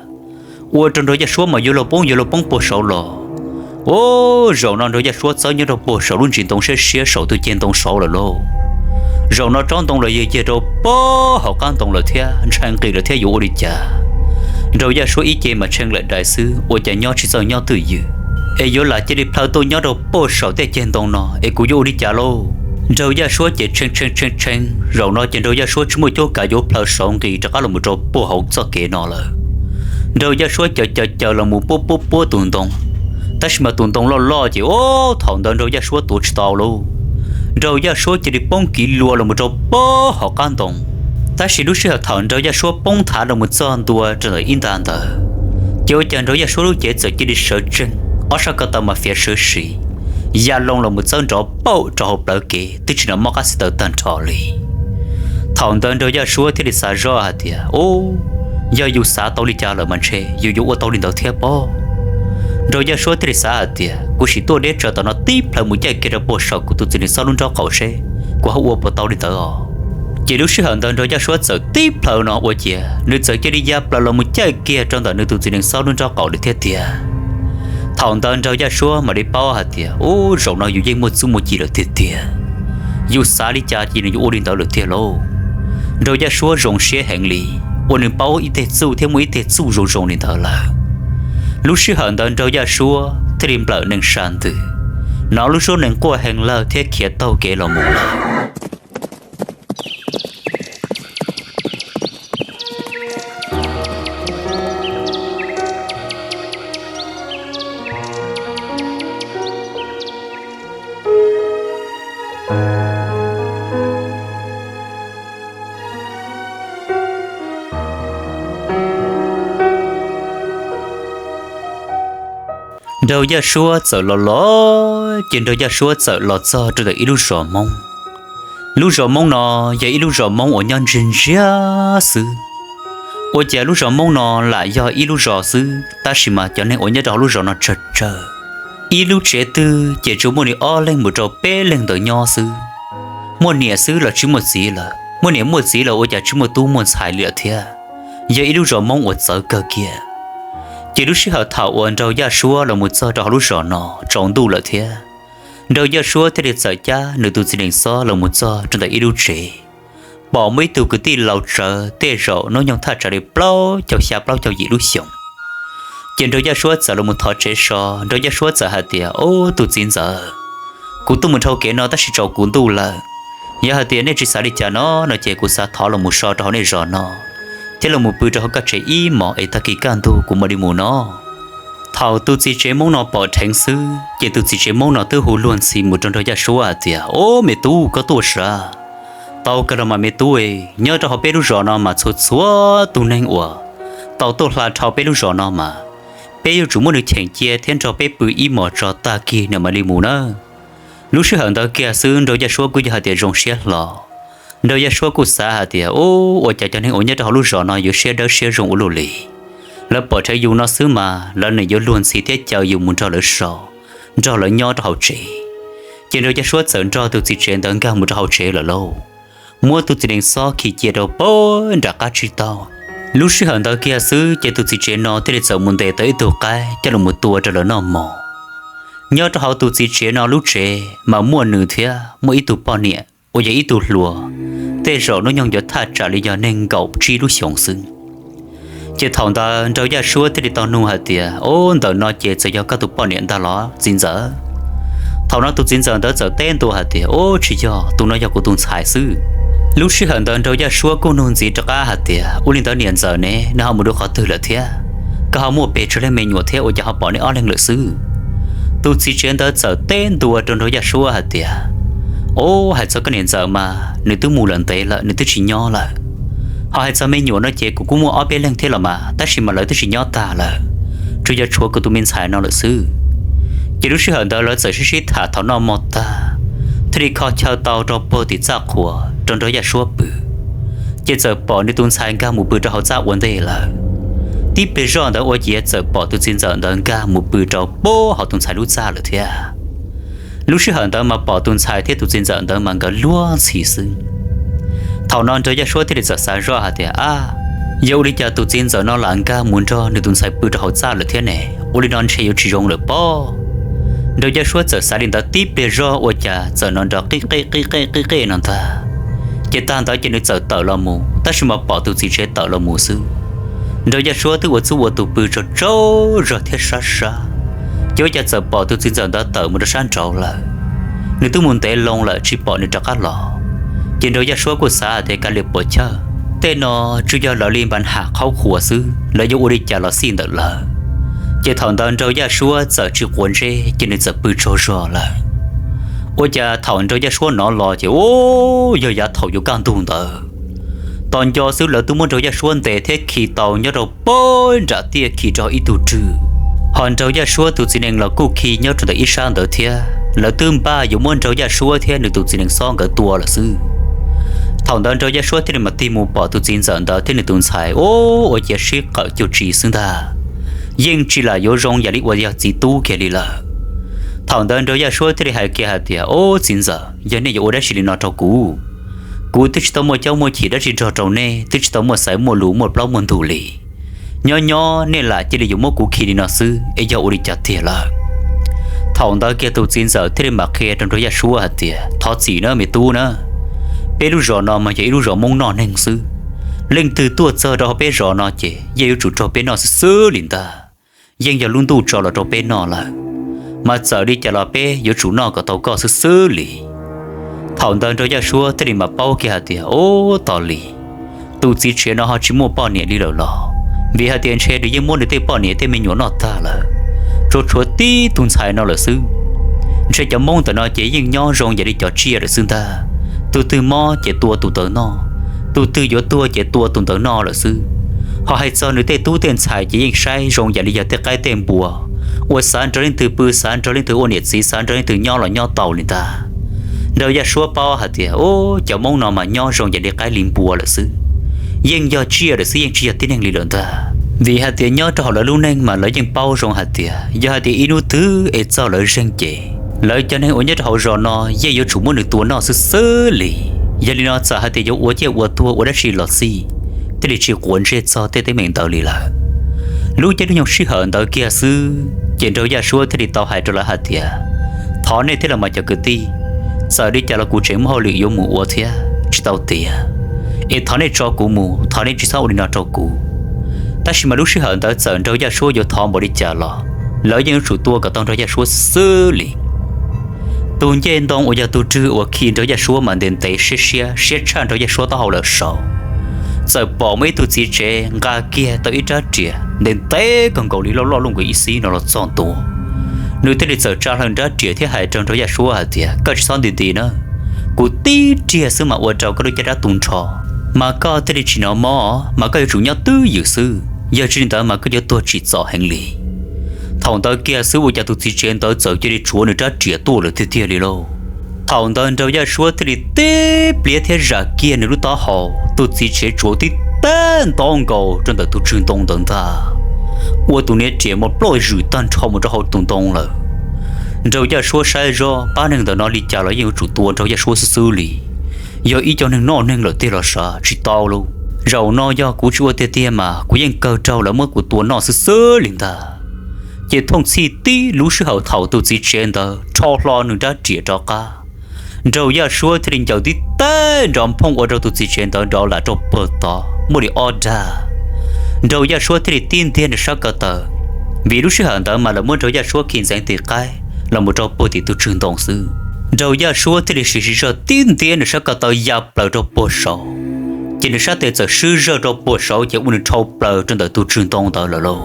Ua rau Nraug Yaj Suab mas yuav luag poob yuav luag poob puag saud los. Ub, zaum no Nraug Yaj Suab txawb nyob rau puag saum lub ntsis ntoo siab siab saum tus ceg ntoo saud lawm lauj. Zaum no tsob ntoo los yog yag rau puag hauv qab ntoo lawm thiab ntshai nqis lawm thiab yuav ua li cas. Nraug Yaj Suab ib ce mas tshee laim dais xwb ua cas nyob tsis txawj nyob twj ywm, es yuav lam cia li plhaw tuaj nyob rau puag saum tej ceg ntoo no es kuv yuav ua li cas lauj? Nraug Yaj Suab ces tshee tshee tshee tshee, zaum no ces Nraug Yaj Suab tsis muaj cuab kav yuav plhaw saud nqis rov qab los mus rau puag hauv txoj kev no lawm. Nraug Yaj Suab caws caws caws los mus puab puab puab tus ntoo, tab sis mas tus ntoo loj loj ces ub, thaum ntawd Nraug Yaj Suab tuav tsis tau lauj. Nraug Yaj Suab cia li poob kiv luas los mus rau puag hauv qab ntoo. Tab sis lub sij hawm thaum Nraug Yaj Suab poob thav los mus txog ntua rau ntawm ib nta ntawd, ces ua cas Nraug Yaj Suab lub cev txawm cia li sawv tsees, ob sab ko taw mas fiav sawv siv, ya loo los mus txawb nrov pauj rau hauv plawv kev twb tsis nrov mob qab xib taws tag nrho li. Thaum ntawd Nraug Yaj Suab thiaj li xav zoj hais tias, ub, yog yus xav tau li cas lawm mas ntshe yus yuav ua tau li ntawd thiab pob. Nraug Yaj Suab thiaj li xav hais tias, kuv sim tuaj deb tsawv tom no tib plhaw mus caij kiag rau puag saum kuv tus txiv nees xob lub nraub qaum seb kuv ho ua puas tau li ntawd os. Ces lub sij hawm ntawd Nraug Yaj Suab txawm tib plhaw no ua ciav nws txawm cia li ya plaws los mus caij kiag rau ntawm nws tus txiv nees xob lub nraub qaum lawm thiab tiag. Thaum ntawd Nraug Yaj Suab mam li paub hais tias, ub, zaum no yus yeej muaj txuj muaj ci lawm tiag tiag. Yus xav li cas ces nws yuav ua li ntawd lawm tiag lauj. Nraug Yaj Suab zoo siab heev li, uas nws paub ib teg txuj thiab muaj ib teg txuj zoo zoo li ntawd lawm. Lub sij hawm ntawd Nraug Yaj Suab thiaj li nplawm nees sa ntws, hnov lub suab nees quaj heev lawm thiab khiav taug kev los mus lawm. Nraug Yaj Suab txawm los los, ces Nraug Yaj Suab txawm los txog rau ntawm ib lub zos Hmoob. Lub zos Hmoob no yog ib lub zos Hmoob uas nyob ntsiag ntsiag xwb. Ua cas lub zos Hmoob no lam yog ib lub zos xwb, tab sis mas cov neeg uas nyob rau hauv lub zos no tsawg tsawg. Ib lub tsev twg ces tsuas muaj li ob leeg mus rau peb leeg ntawd nyob xwb. Muaj niam xwb los tsis muaj txiv lawm, muaj niam muaj txiv los ua cas tsis muaj tub muaj ntxhais li lawm thiab. Yog ib lub zos Hmoob uas txawv kawg kiag. Ces lub sij hawm thaum uas Nraug Yaj Suab los mus txog rau hauv lub zos no tsaus ntuj lawm thiab, Nraug Yaj Suab thiaj li txawm cab nws tus txiv nees xob los mus txog rau ntawm ib lub tsev. Pom muaj ib tug kwv tij laus tsawv tej zaum hnub nyoog thaj tsam li plaub caug xya plaub caug yim lub xyoos. Ces Nraug Yaj Suab txawm los mus thov tsev so, Nraug Yaj Suab txawm hais tias, Ub, tus txiv ntxawm, kuv tuaj mus dhau kev no tab sis tsaus kuv ntuj lawm. Yog hais tias nej tsis xav li cas no no ces kuv xav thov los mus so rau hauv nej zos no, thiab los mus pw rau hauv koj tsev ib hmos es tag kis kaj ntug kuv mam li mus no. Thaum tus txiv tsev Hmoob no pom dheev xwb ces tus txiv tsev Hmoob no twb hu luag ntxhi mus rau Nraug Yaj Suab hais tias, Ub, me tub, koj tuaj sav? Tau kawg los mas me tub, nyob rau hauv peb lub zos no mas txhua txhua tus neeg uas tau tuaj hla dhau peb lub zos no mas peb yuav tsum muab nws cheem cia thiab nrog peb pw ib hmos tso tag kis nws mam li mus nawb. Lub sij hawm ntawd kiag xwb Nraug Yaj Suab kuj yog hais tias zoo siab hlo. Nraug Yaj Suab kuj xav hais tias, Ub, ua cas cov neeg uas nyob rau hauv lub zos no yuav siab dawb siab zoo ua luaj li. Lawv pom dheev yus no xwb mas lawv nim yuav luag ntxhi thiab caw yus mus nrog lawv so, nrog lawv nyob rau hauv tsev. Ces Nraug Yaj Suab txawm nrog tus txiv tsev ntawd nkag mus rau hauv tsev lawm lauj. Muab tus txiv nees xob khi cia rau pem nram qab tsib taug. Lub sij hawm ntawd kiag xwb ces tus txiv tsev no thiaj li txawm mus ntes tau ib tug qaib coj los mus tua rau lawv noj mov. Nyob rau hauv tus txiv tsev no lub tsev mas muaj nws thiab muaj ib tug poj niam uas yog ib tug hluas, tej zaum hnub nyoog yuav thaj tsam li yog nees nkaum tsib lub xyoos xwb. Ces thaum ntawd Nraug Yaj Suab thiaj li tau nug hais tias, Ub, ntawm no ces txawm yog koj tus poj niam ntag los txiv ntxawm? Thaum no tus txiv ntxawm ntawd txawm teb ntua hais tias, Ub, tsis yog, tus no yog kuv tus ntxhais xwb. Lub sij hawm ntawd Nraug Yaj Suab kuj nug ntxiv rov qab hais tias, Ua li ntawd niam ntxawm ne, nws ho mus rau qhov twg lawm thiab? Koj ho muaj pes tsawg leej me nyuam thiab ua cas ho pom neb ob leeg lawm xwb? Tus txiv tsev ntawd txawm teb ntua rau Nraug Yaj Suab hais tias, Ub, hais txog koj niam ntxawm mas nws twb mus lawm ntev lawm, nws twb tsis nyob lawm. Ho hais txog me nyuam no ces kuv kuj muaj ob peb leeg thiab los mas, tab sis mas lawv twb tsis nyob tag lawm, tsuas yog tshuav kuv tus me ntxhais no lawm xwb. Ces lub sij hawm ntawd lawv txawm sib sib tham thaum noj mov tag, thiaj li kho chaw tau rau puag tim txaj qhua rau Nraug Yaj Suab pw. Ces txawm pom nws tus ntxhais nkag mus pw rau hauv txaj ua ntej lawm. Tib pliag zoj ntawd ua ciav txawm pom tus txiv ntxawm ntawd nkag mus pw rau puag hauv tus ntxhais lub txaj lawm thiab. Lub sij hawm ntawd mas pom tus ntxhais thiab tus txiv ntxawm ntawd mas nkawd luag ntxhi xwb. Thaum no Nraug Yaj Suab thiaj li txawm xav zoj hais tias, Ab, yog ua li cas tus txiv ntxawm no lam nkag mus nrog nws tus ntxhais pw rau hauv txaj lawm thiab ne? Ua li no ntshe yuav tsis zoo lawm pob. Nraug Yaj Suab txawm xav li ntawd tib pliag zoj ua cas txawm hnov nrov qij qej qij qej qij qej no ntag. Ces tag ntawd ces nws txawm tawm los mus, tab sis mas pom tus txiv tsev tawm los mus xwb. Nraug Yaj Suab twb ua txuj ua tus pw tsaug tsaug zog thiab sab sab, ces ua cas txawm pom tus txiv ntxawm ntawd tawm mus rau sab nraud lawm. Nws twb mus ntev loo lawm tsis pom nws rov qab los. Ces Nraug Yaj Suab kuj xav hais tias, Kav liam puas chawj, tej no tsuas yog lawv li npa ham qhaub qhuas xwb, lawv yuav ua li cas los xij ntawm lawv. Ces thaum ntawd Nraug Yaj Suab txawm tsis quav ntsej ces nws txawm pw tsaug zog lawm. Ua cas thaum Nraug Yaj Suab hnov los ces, Ub, yog yav thaum yuav kaj ntug ntawd. Tos nco xwb lawv twb muab Nraug Yaj Suab ntes thiab khi tau nyob rau puag nram tiaj khi rau ib tug rwg. Ho Nraug Yaj Suab tus txiv nees los kuj khi nyob rau ntawm ib sab ntawd thiab, lawv twb npaj yuav muab Nraug Yaj Suab thiab nws tus txiv nees xob nkawd tua lawm xwb. Thaum ntawd Nraug Yaj Suab thiaj li mam tig mus pom tus txiv ntxawm ntawd thiab nws tus ntxhais, Ub, ua ciav sib qawm cuag tsi xwb ntag, yeej tsis lam yuav zoo yam li uas yog txiv tub kiag li lawm. Thaum ntawd Nraug Yaj Suab thiaj li hais kiag hais tias, Ub, txiv ntxawm, yog nej yuav ua dab tsi li no rau kuv? Kuv twb tsis tau muaj caub muaj chim dab tsi nrog rau nej, twb tsis tau muaj xaiv muaj lus muaj plaub muaj ntug li. Nyob nyob nej lam cia li yuav muab kuv khi li no xwb es yog ua li cas tiag lawm? Thaum ntawd kiag tus txiv ntxawm thiaj li mam qhia rau Nraug Yaj Suab hais tias, Thov txim na me tub na, peb lub zos no mas yog ib lub zos Hmoob noj neeg xwb. Leej twg tuaj txog rau hauv peb zos no ces yeej yuav tsum raug peb noj xwb xwb li ntag. Yeej yog lub ntuj tso los rau peb noj lawm, mas txawm li cas los peb yuav tsum noj kom tau koj xwb xwb li. Thaum ntawd Nraug Yaj Suab thiaj li mam paub kiag hais tias, Ub, tos li, tus txiv tsev no ho tsis muaj poj niam li lawm los? Vim hais tias ntshe nws yeej muab nws tej poj niam tej me nyuam noj tag lawm, tsuas tshuav tib tus ntxhais no lawm xwb. Ntshe cov Hmoob ntawm no ces yeej nyob zoo yam li cov tsiaj lawm xwb ntag. Tus twg mob ces tua tus ntawd noj, tus twg yuav tuag ces tua tus ntawd noj lawm xwb. Ho hais txog nws tej tub tej ntxhais ces yeej saib zoo yam li yog tej qaib tej npua, uas xav nrog leej twg pw, xav nrog leej twg ua niam txiv, xav nrog leej twg nyob los nyob tau li ntag. Nraug Yaj Suab paub hais tias, u, cov Hmoob no mas nyob zoo ces li qaib li npua lawm xwb, yeej yog tsiaj lawm xwb, yeej tsis yog tib neeg li lawm ntag. Vim hais tias nyob rau hauv lawv lub neej mas lawv yeej paub zoo hais tias yog hais tias ib hnub twg es txog lawv zeeg ces lawv cov neeg uas nyob rau hauv zos no yeej yuav tsum muab nws tua noj xwb xwb li. Yog li no txawm hais tias yuav ua ciaj ua tuag ua dab tsi los xij, thiaj li tsis quav ntsej txog tej teeb meem ntawd li lawm. Lub caij lub nyoog sij hawm ntawd kiag xwb ces Nraug Yaj Suab thiaj li tau hais rau lawv hais tias, thov nej thiab los mas cov kwv tij, txawm li cas los kuv tseem muaj hauj lwm yuav mus ua thiab tsis tau tiav, es thov nej tso kuv mus, thov nej tsis txhob ua li no rau kuv. Tab sis mas lub sij hawm ntawd txawm Nraug Yaj Suab yuav thov npaum li cas los lawv yeej yuav tsum tua kom tau Nraug Yaj Suab xwb xwb li. Tus ncej ntoo uas yog tus rwg uas khi Nraug Yaj Suab mas ntev ntev siab siab, siab tshaj Nraug Yaj Suab taub hau lawm saud. Txawm pom muaj ib tug txiv tsev nqa kiag tau ib rab riam ntev ntev kawg nkaus li, loj loj luj nkaus ib xib no los txog ntua. Nws thiaj li txawm tsa hlo nws rab riam thiab hais rau Nraug Yaj Suab hais tias, koj tsis txhob nti nti na, kuv tib riam xwb mas ua rau koj lub caj dab tu nrho, mas koj thiaj li tsis hnov mob, mas koj yuav tsum nyob twj ywm xwb, yog tsis li ntawd mas koj yuav tuag tsim txom heev li. Thaum ntawd kiag xwb ua cas tus txiv tsev ntawd txawm cia li tsuav nws rab riam tuaj lawm tiag tiag li lauj. Thaum ntawd Nraug Yaj Suab thiaj li tib pliav thiab zam kiag nws lub taub hau, tus txiv tsev tsuav tib tag nto nkaus rau ntawm tus tswg ntoo ntawd ntag, ua tus niag riam mas ploj zwm tag nrho mus rau hauv tus ntoo lawm. Nraug Yaj Suab saib zoj pab neeg ntawm no li cas los yeej yuav tsum tua Nraug Yaj Suab xwb xwb li. Yog ib co neeg noj neeg lawm tiag los sav tsis tau lauj. Zaum no yog kuv tsis ua tiag tiag mas kuv yeej kawg raug lawv muab kuv tua noj xwb xwb li ntag. Ces thooj txhij tib lub sij hawm thaum tus txiv tsev ntawd rho hlo nws rab riam rov qab, Nraug Yaj Suab thiaj li ncaws tib teg nrov nphooj ua rau tus txiv tsev ntawd nrov lam rau puag tod muaj li ob dag. Nraug Yaj Suab thiaj li tib ntiag nws sab ko taw, vim lub sij hawm ntawd mas lawv muab Nraug Yaj Suab khi ntxeev tim qaib los mus rau puag tim tus tswg ntoo xwb. Nraug Yaj Suab thiaj li siv siv zog tib ntiag nws sab ko taw ya plaws rau puag saud, ces nws sab tes txawm swb zawg rau puag saud ces ua nws dhau plaws rau ntawm tus tswg ntoo ntawd lawm lauj.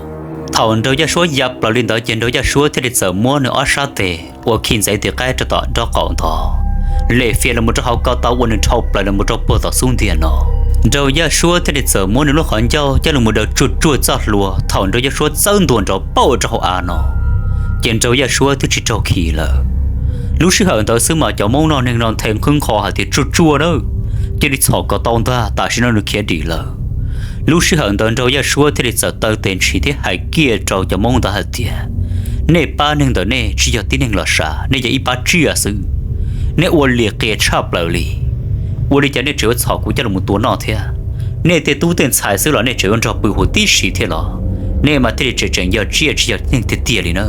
Thaum Nraug Yaj Suab ya plaws li ntawd ces Nraug Yaj Suab thiaj li txawm muab nws ob sab tes uas khi ntxeev tim qaib rau tom nraub qaum ntawd lem fias los mus rau hauv ko taw ua nws dhau plaws los mus rau puag tom xub ntiag no. Nraug Yaj Suab thiaj li txawm muab nws lub qhov ncauj coj los mus daws tsuag tsuag txoj hlua, thaum Nraug Yaj Suab txawb ntua nrov pauj rau hauv av no, ces Nraug Yaj Suab twb tsis raug khi lawm. Lub sij hawm ntawd xwb mas cov Hmoob noj neeg no nthe qhwb nqho hais tias tsuag tsuag nawb, cia li txhom kom tau ntag, tam sim no nws khiav dim lawm. Lub sij hawm ntawd Nraug Yaj Suab thiaj li txawm taw tes ntshis thiab hais kiag rau cov Hmoob ntawd hais tias, nej pab neeg ntawm nej tsis yog tib neeg los sav, nej yog ib pab tsiaj xwb. Nej ua liam qias tshaj plaws li. Ua li cas nej tseem yuav txhom kuv coj los mus tua noj thiab? Nej tej tub tej ntxhais xwb los nej tseem yuav nrog pw huv tib si thiab los? Nej mas thiaj li tseem tseem yog tsiaj tsis yog neeg tiag tiag li na.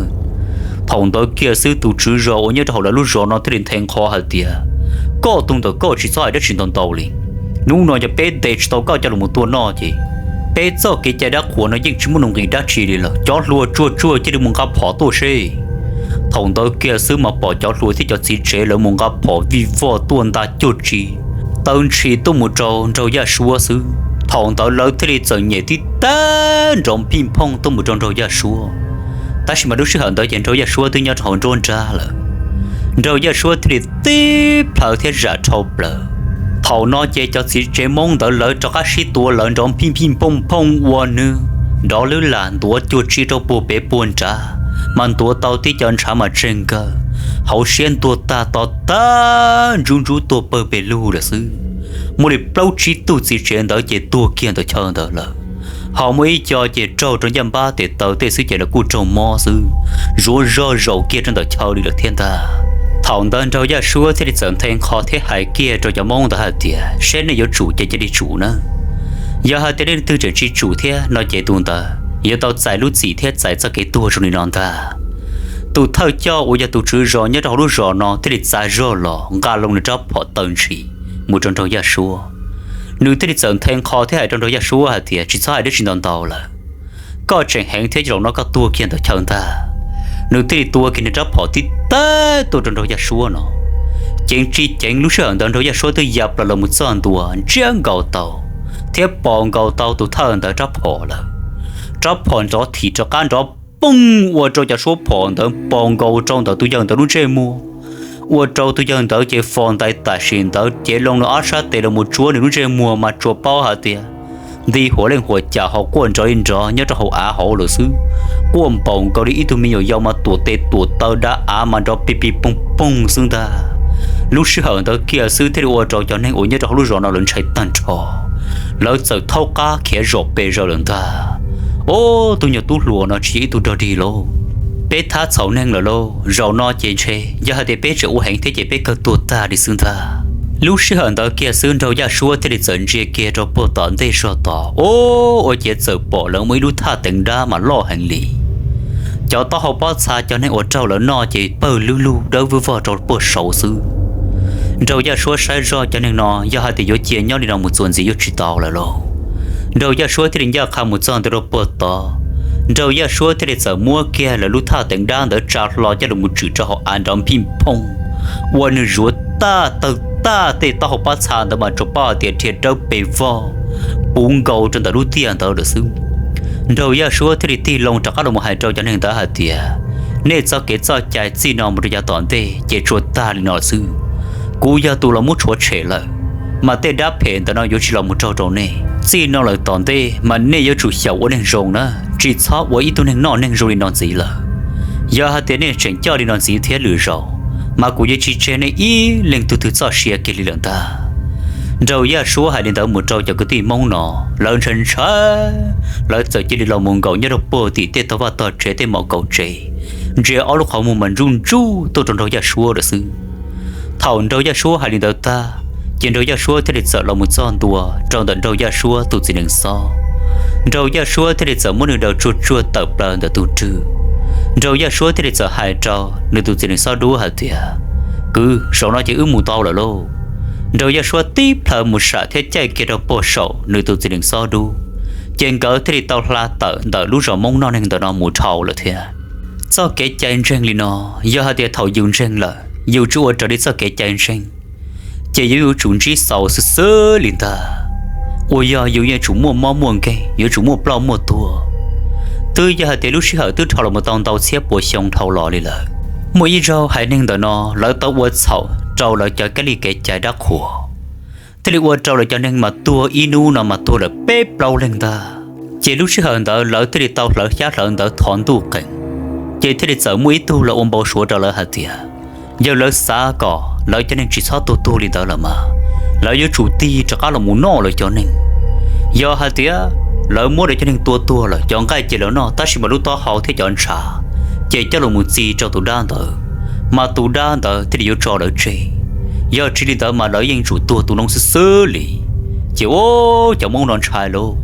Thaum ntawd kiag xwb tus tswv zos uas nyob rau hauv lawv lub zos no thiaj li nthe nqho hais tias, koj tus ntawm koj tsis txhob hais dab tsi ntau ntau li. Hnub no yog peb ntes tsis tau koj coj los mus tua noj ces peb txoj kev cai dab qhuas no yeej tsis muaj nuj nqis dab tsi li lawm. Cov hluas tsuag tsuag cia li mus nqa phom tuaj seb. Thaum ntawd kiag xwb mas pom cov hluas thiab cov txiv tsev lawv mus nqa phom vij voj tuaj nta cuag tsi, taw ntshis tuaj mus rau Nraug Yaj Suab xwb. Thaum ntawd lawv thiaj li txawm nyem tib tag nrov phij phooj tuaj mus rau Nraug Yaj Suab. Tab sis mas lub sij hawm ntawd ces Nraug Yaj Suab twb nyob rau hauv nruab nrab lawm. Nraug Yaj Suab thiaj li tib plhaw thiab zam dhau plaws. Thaum no ces cov txiv tsev Hmoob ntawd lawv rov qab sib tua lawv nrov phij phij phooj phooj ua nws nrov lwb lam ntuav cuag tsi rau puag pem puag nrad, mas ntuav tau tib co ntshav mas tseg nkawg, hauv siab ntuag tag to tag ntsub ntsub tuag pawg pes lug lawm xwb. Muaj li plaub tsib tug txiv tsev ntawd ces tuag kiag ntawm chaw ntawd lawm. Ho muaj ib co ces raug rau ncaj npab tes taw tej xwb ces lawv kuj raug mob xwb, zuav zog zaum kiag rau ntawm chaw li lawm thiab ntag. Thaum ntawd Nraug Yaj Suab thiaj li txawm nthe nqho thiab hais kiag rau cov Hmoob ntawd hais tias, seb nej yuav tsum ces cia li tsum na. Yog hais tias leej twg tseem tsis tsum thiab no ces tus ntawd yuav tau txais lub txim thiab txais txoj kev tuag zoo li no ntag. Tus thawj coj uas yog tus tswv zos nyob rau hauv lub zos no thiaj li txav zog los nqa loo nws rab phom taw ntshis mus rau Nraug Yaj Suab. Nws thiaj li txawm nthe nqho thiab hais rau Nraug Yaj Suab hais tias, tsis txhob hais dab tsi ntau ntau lawm, koj tseem heev thiab zaum no koj tuag kiag ntawm chaw ntag. Nws thiaj li tua kiag nws rab phom tib tag tuaj rau Nraug Yaj Suab no. Ceev tsis ceev lub sij hawm ntawd Nraug Yaj Suab twb ya plaws los mus txog ntua ntsiab nkaus tau thiab pos nkaus tau tus thawj ntawd rab phom lawm. Rab phom nrov thim rov qab nrov pooj ua rau cov suab phom ntawd pos nkaus rau ntawm tus yawg ntawd lub ntsej muag, ua rau tus yawg ntawd ces fos ntais tam sim ntawd cev loo nws ob sab tes los mus tsuab nws lub ntsej muag mas tsuas paub hais tias nti huam leej huam cam ho quaj nrov li nrov nyob rau hauv av hauv lawm xwb. Quaj npaum nkaus li ib tug me nyuam yaus mas tuam tes tuam taw dav av mas nrov pis pis poog poog xwb ntag. Lub sij hawm ntawd kiag xwb thiaj li ua rau cov neeg uas nyob rau hauv lub zos no lawv ntshai tag nrho, lawv txawm thaub qab khiav zom pes zaws lawm ntag. Ob tug nyuag tub hluas no tsis yog ib tug dog dig lauj, peb thab txhaum neeg lawm lauj, zaum no ces ntshe yog hais tias peb tseem ua heev thiab ces peb kawg tuag tag li xwb ntag. Lub sij hawm ntawd kiag xwb nraug Yaj Suab thiaj li txawm ntsia kiag rau puag tom ntej zog tod, ua ciav txawm pom lawv muaj ib lub thaj teev dab mas loj heev li. Cov taub hau pob txha cov neeg uas raug lawv noj ces pawg lug lug dawb vog vog rau puag saud xwb. Nraug Yaj Suab saib zoj cov neeg no yog hais tias yuav cia nyob li no mus txuas ntxiv yuav tsis tau lawm lauj. Nraug Yaj Suab thiaj li ncaj qha mus txog ntawm rau puag tod. Nraug Yaj Suab thiaj li txawm muab kiag lawv lub thaj teev dab ntawd tsa hlo coj los mus tswm rau hauv av nrov phij phooj, ua nws zuav tag tawg tag tej taub hau pob txha ntawd mas tsuas paub hais tias dhia dawb pes vog puv nkaus rau ntawm lub tiaj ntawd lawm xwb. Nraug Yaj Suab thiaj li tig loo rov qab los mus hais rau cov neeg ntawd hais tias, nej txoj kev txoj cai txij no mus rau yav tom ntej ces tsuas tag li no xwb. Kuv yog tus los muab tshuav tshem lawm, mas tej dab phem ntawm no yuav tsis los mus raug rau nej. Txij no lawm tom ntej mas nej yuav tsum xyaum ua neeg zoo na, tsis txhob ua ib tug neeg noj neeg zoo li no ntxiv lawm. Yog hais tias nej tseem coj li no ntxiv thiab lwm zaus, mas kuv yuav tsis tseg nej ib leeg tug twg txoj sia kiag li lawm ntag. Nraug Yaj Suab hais li ntawd mus rau cov kwv tij Hmoob no, lawv ntshai ntshai, lawv txawm cia li los mus nkaum nyob rau puag tim tej tog vaj tog tsev tej mom kaum tsev, ntsia ob lub qhov muag mas ntsuj ntsuj tuaj rau nraug Yaj Suab lawm xwb. Thaum nraug Yaj Suab hais li ntawd tag, ces nraug Yaj Suab thiaj li txawm los mus txog ntua rau ntawm nraug Yaj Suab tus txiv nees xob. Nraug Yaj Suab thiaj li txawm muab nws daws tsuag tsuag tawm plaws ntawm tus rwg. Nraug Yaj Suab thiaj li txawm hais rau nws tus txiv nees xob dub hais tias, kwv, zaum no ces wb mus tau lawm lauj. Nraug Yaj Suab tib plhaw mus sam thiab caij kiag rau puag saum nws tus txiv nees xob dub, ces nkawd thiaj li tau hla tawm ntawm lub zos Hmoob noj neeg ntawm no mus dhau lawm thiab. Txoj kev cai ntseeg li no, yog hais tias thaum yus ntseeg lawm yus tsis ua raws li txoj kev cai ntseeg, ces yuav yuav tsum ntsib xaus xwb xwb li ntag. Uas yog yus yuav tsum muaj mob muaj nkeeg, yuav tsum muaj ploj muaj tuag. Twb yog hais tias lub sij hawm twb dhau los mus tau ntau txhiab puas xyoo dhau los li lawm. Muaj ib zaug haiv neeg ntawm no lawv tau ua txhaum rau lawv cov kab li kev cai dab qhuas, thiaj li ua rau lawv cov neeg mas tuag ib hnub no mas tuag lawm peb plaub leeg ntag. Ces lub sij hawm ntawd lawv thiaj li tau hlawv xyab hlawv ntawv thov ntuj qees, ces thiaj li txawm muaj ib tug los ua npau suav rau lawv hais tias, yog lawv xav kom lawv cov neeg tsis txhob tuag tuag li ntawd lawm mas, lawv yuav tsum tig rov qab los mus noj lawv cov neeg. Yog hais tias lawv muab lawv cov neeg tua tuag lawm, cov nqaij ces lawv noj, tab sis mas lub taub hau thiab cov ntshav ces coj los mus txi rau tus dab ntawd, mas tus dab ntawd thiaj li yuav tso lawv tseg. Yog tsis li ntawd mas lawv yeej tsum tuag tu noob xwb xwb li. Ces ua cov Hmoob no ntshai lauj,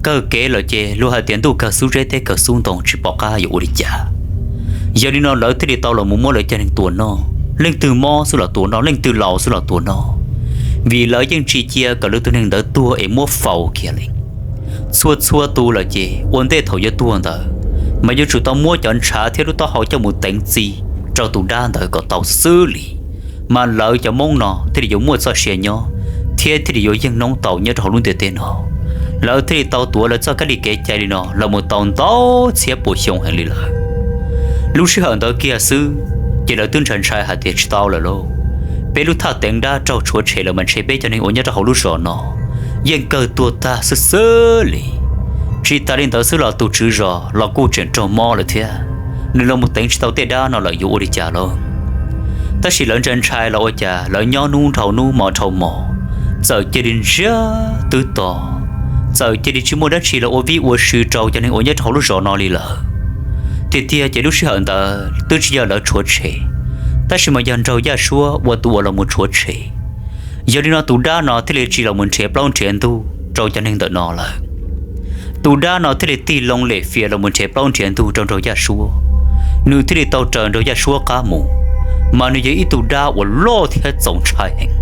kawg kev lawm ces luag hais tias ntuj kawg xub zeb teb kawg xub ntoo tsis pom qab yuav ua li cas. Yog li no lawv thiaj li tau los mus muab lawv cov neeg tua noj, leej twg mob xwb los tua noj, leej twg laus xwb los tua noj, vim lawv yeej tsis cia kom lawv tus neeg ntawd tuag es muab faus kiag li. Txhua txhua tus lawm ces ua ntej thaum yuav tuag ntawd, mas yuav tsum tau muab cov ntshav thiab lub taub hau coj mus teev txi rau tus dab ntawd kom tau xwb xwb li, mas lawv cov Hmoob no thiaj li yuav muaj txoj sia nyob, thiab thiaj li yuav yeej noob tau nyob rau hauv lub ntiaj teb no. Lawv thiaj li tau tuav lawv txoj kab li kev cai li no los mus tau ntau txhiab puas xyoo heev li lawm. Lub sij hawm ntawd kiag xwb, ces lawv twb ntshai ntshai hais tias tsis tau lawm lauj, peb lub thaj teev dab raug tshuav tshem lawm mas ntshe peb cov neeg uas nyob rau hauv lub zos no yeej kawg tuag tag xwb xwb li. Tsis tas li ntawd xwb los tus tswv zos los kuj tseem raug mob lawm thiab, nws los mus teev tsis tau tej dab no lawm yuav ua li cas lauj? Tab sis lawv ntshai ntshai los ua cas lawv nyob hnub dhau hnub hmo dhau hmo, txawm cia li ntsiag twb to, txawm cia li tsis muaj dab tsi los ua vij ua sw rau cov neeg uas nyob rau hauv lub zos no li lawm. Tiag tiag ces lub sij hawm ntawd twb tsis yog lawv tshuav tshem, tab sis mas yog nraug Yaj Suab ua tus uas los mus tshuav tshem. Yog li no tus dab no thiaj li tsis los mus nrhiav plaub nrhiav ntug rau cov neeg ntawm no lawm. Tus dab no thiaj li tig loo lem fias los mus nrhiav plaub nrhiav ntug rau nraug Yaj Suab. Nws thiaj li tau raws nraug Yaj Suab qab mus, mas nws yog ib tug dab uas loj thiab txaus ntshai heev.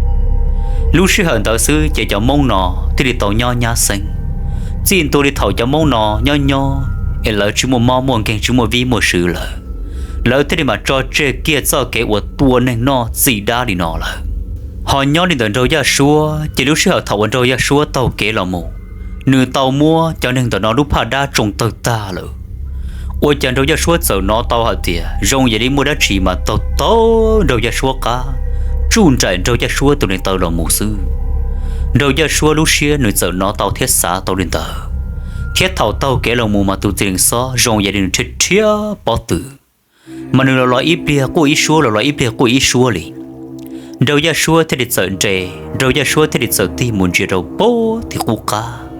Lub sij hawm ntawd xwb ces cov Hmoob no thiaj li tau nyob nyab xeeb. Txij ntua li thaum cov Hmoob no nyob nyob es lawv tsis muaj mob muaj nkeeg tsis muaj vij muaj sw lawm, lawv thiaj li mam tso tseg kiag txoj kev uas tua neeg noj txi dab li no lawm. Ho nyob li ntawm nraug Yaj Suab ces lub sij hawm thaum uas nraug Yaj Suab taug kev los mus, nws tau muab cov neeg ntawm no lub phaj dab tsoo tawg tag lawm. Ua cas nraug Yaj Suab txawm hnov tau hais tias zoo yam li muaj dab tsi mas taug taug nraug Yaj Suab qab, tsuj nraim nraug Yaj Suab tus neeg taw los mus xwb. Nraug Yaj Suab lub siab nws txawm hnov tau thiab xav tau li ntawd, thiab thaum taug kev los mus mas tus txiv nees xob zoo yam li nws rhiab rhiab pob tw, mas nws los los ib pliag quaj ib suab los los ib pliag quaj ib suab li. Nraug Yaj Suab thiaj li txawm nres, Nraug Yaj Suab thiaj li txawm tig mus ntsia rau puag tim qub qab.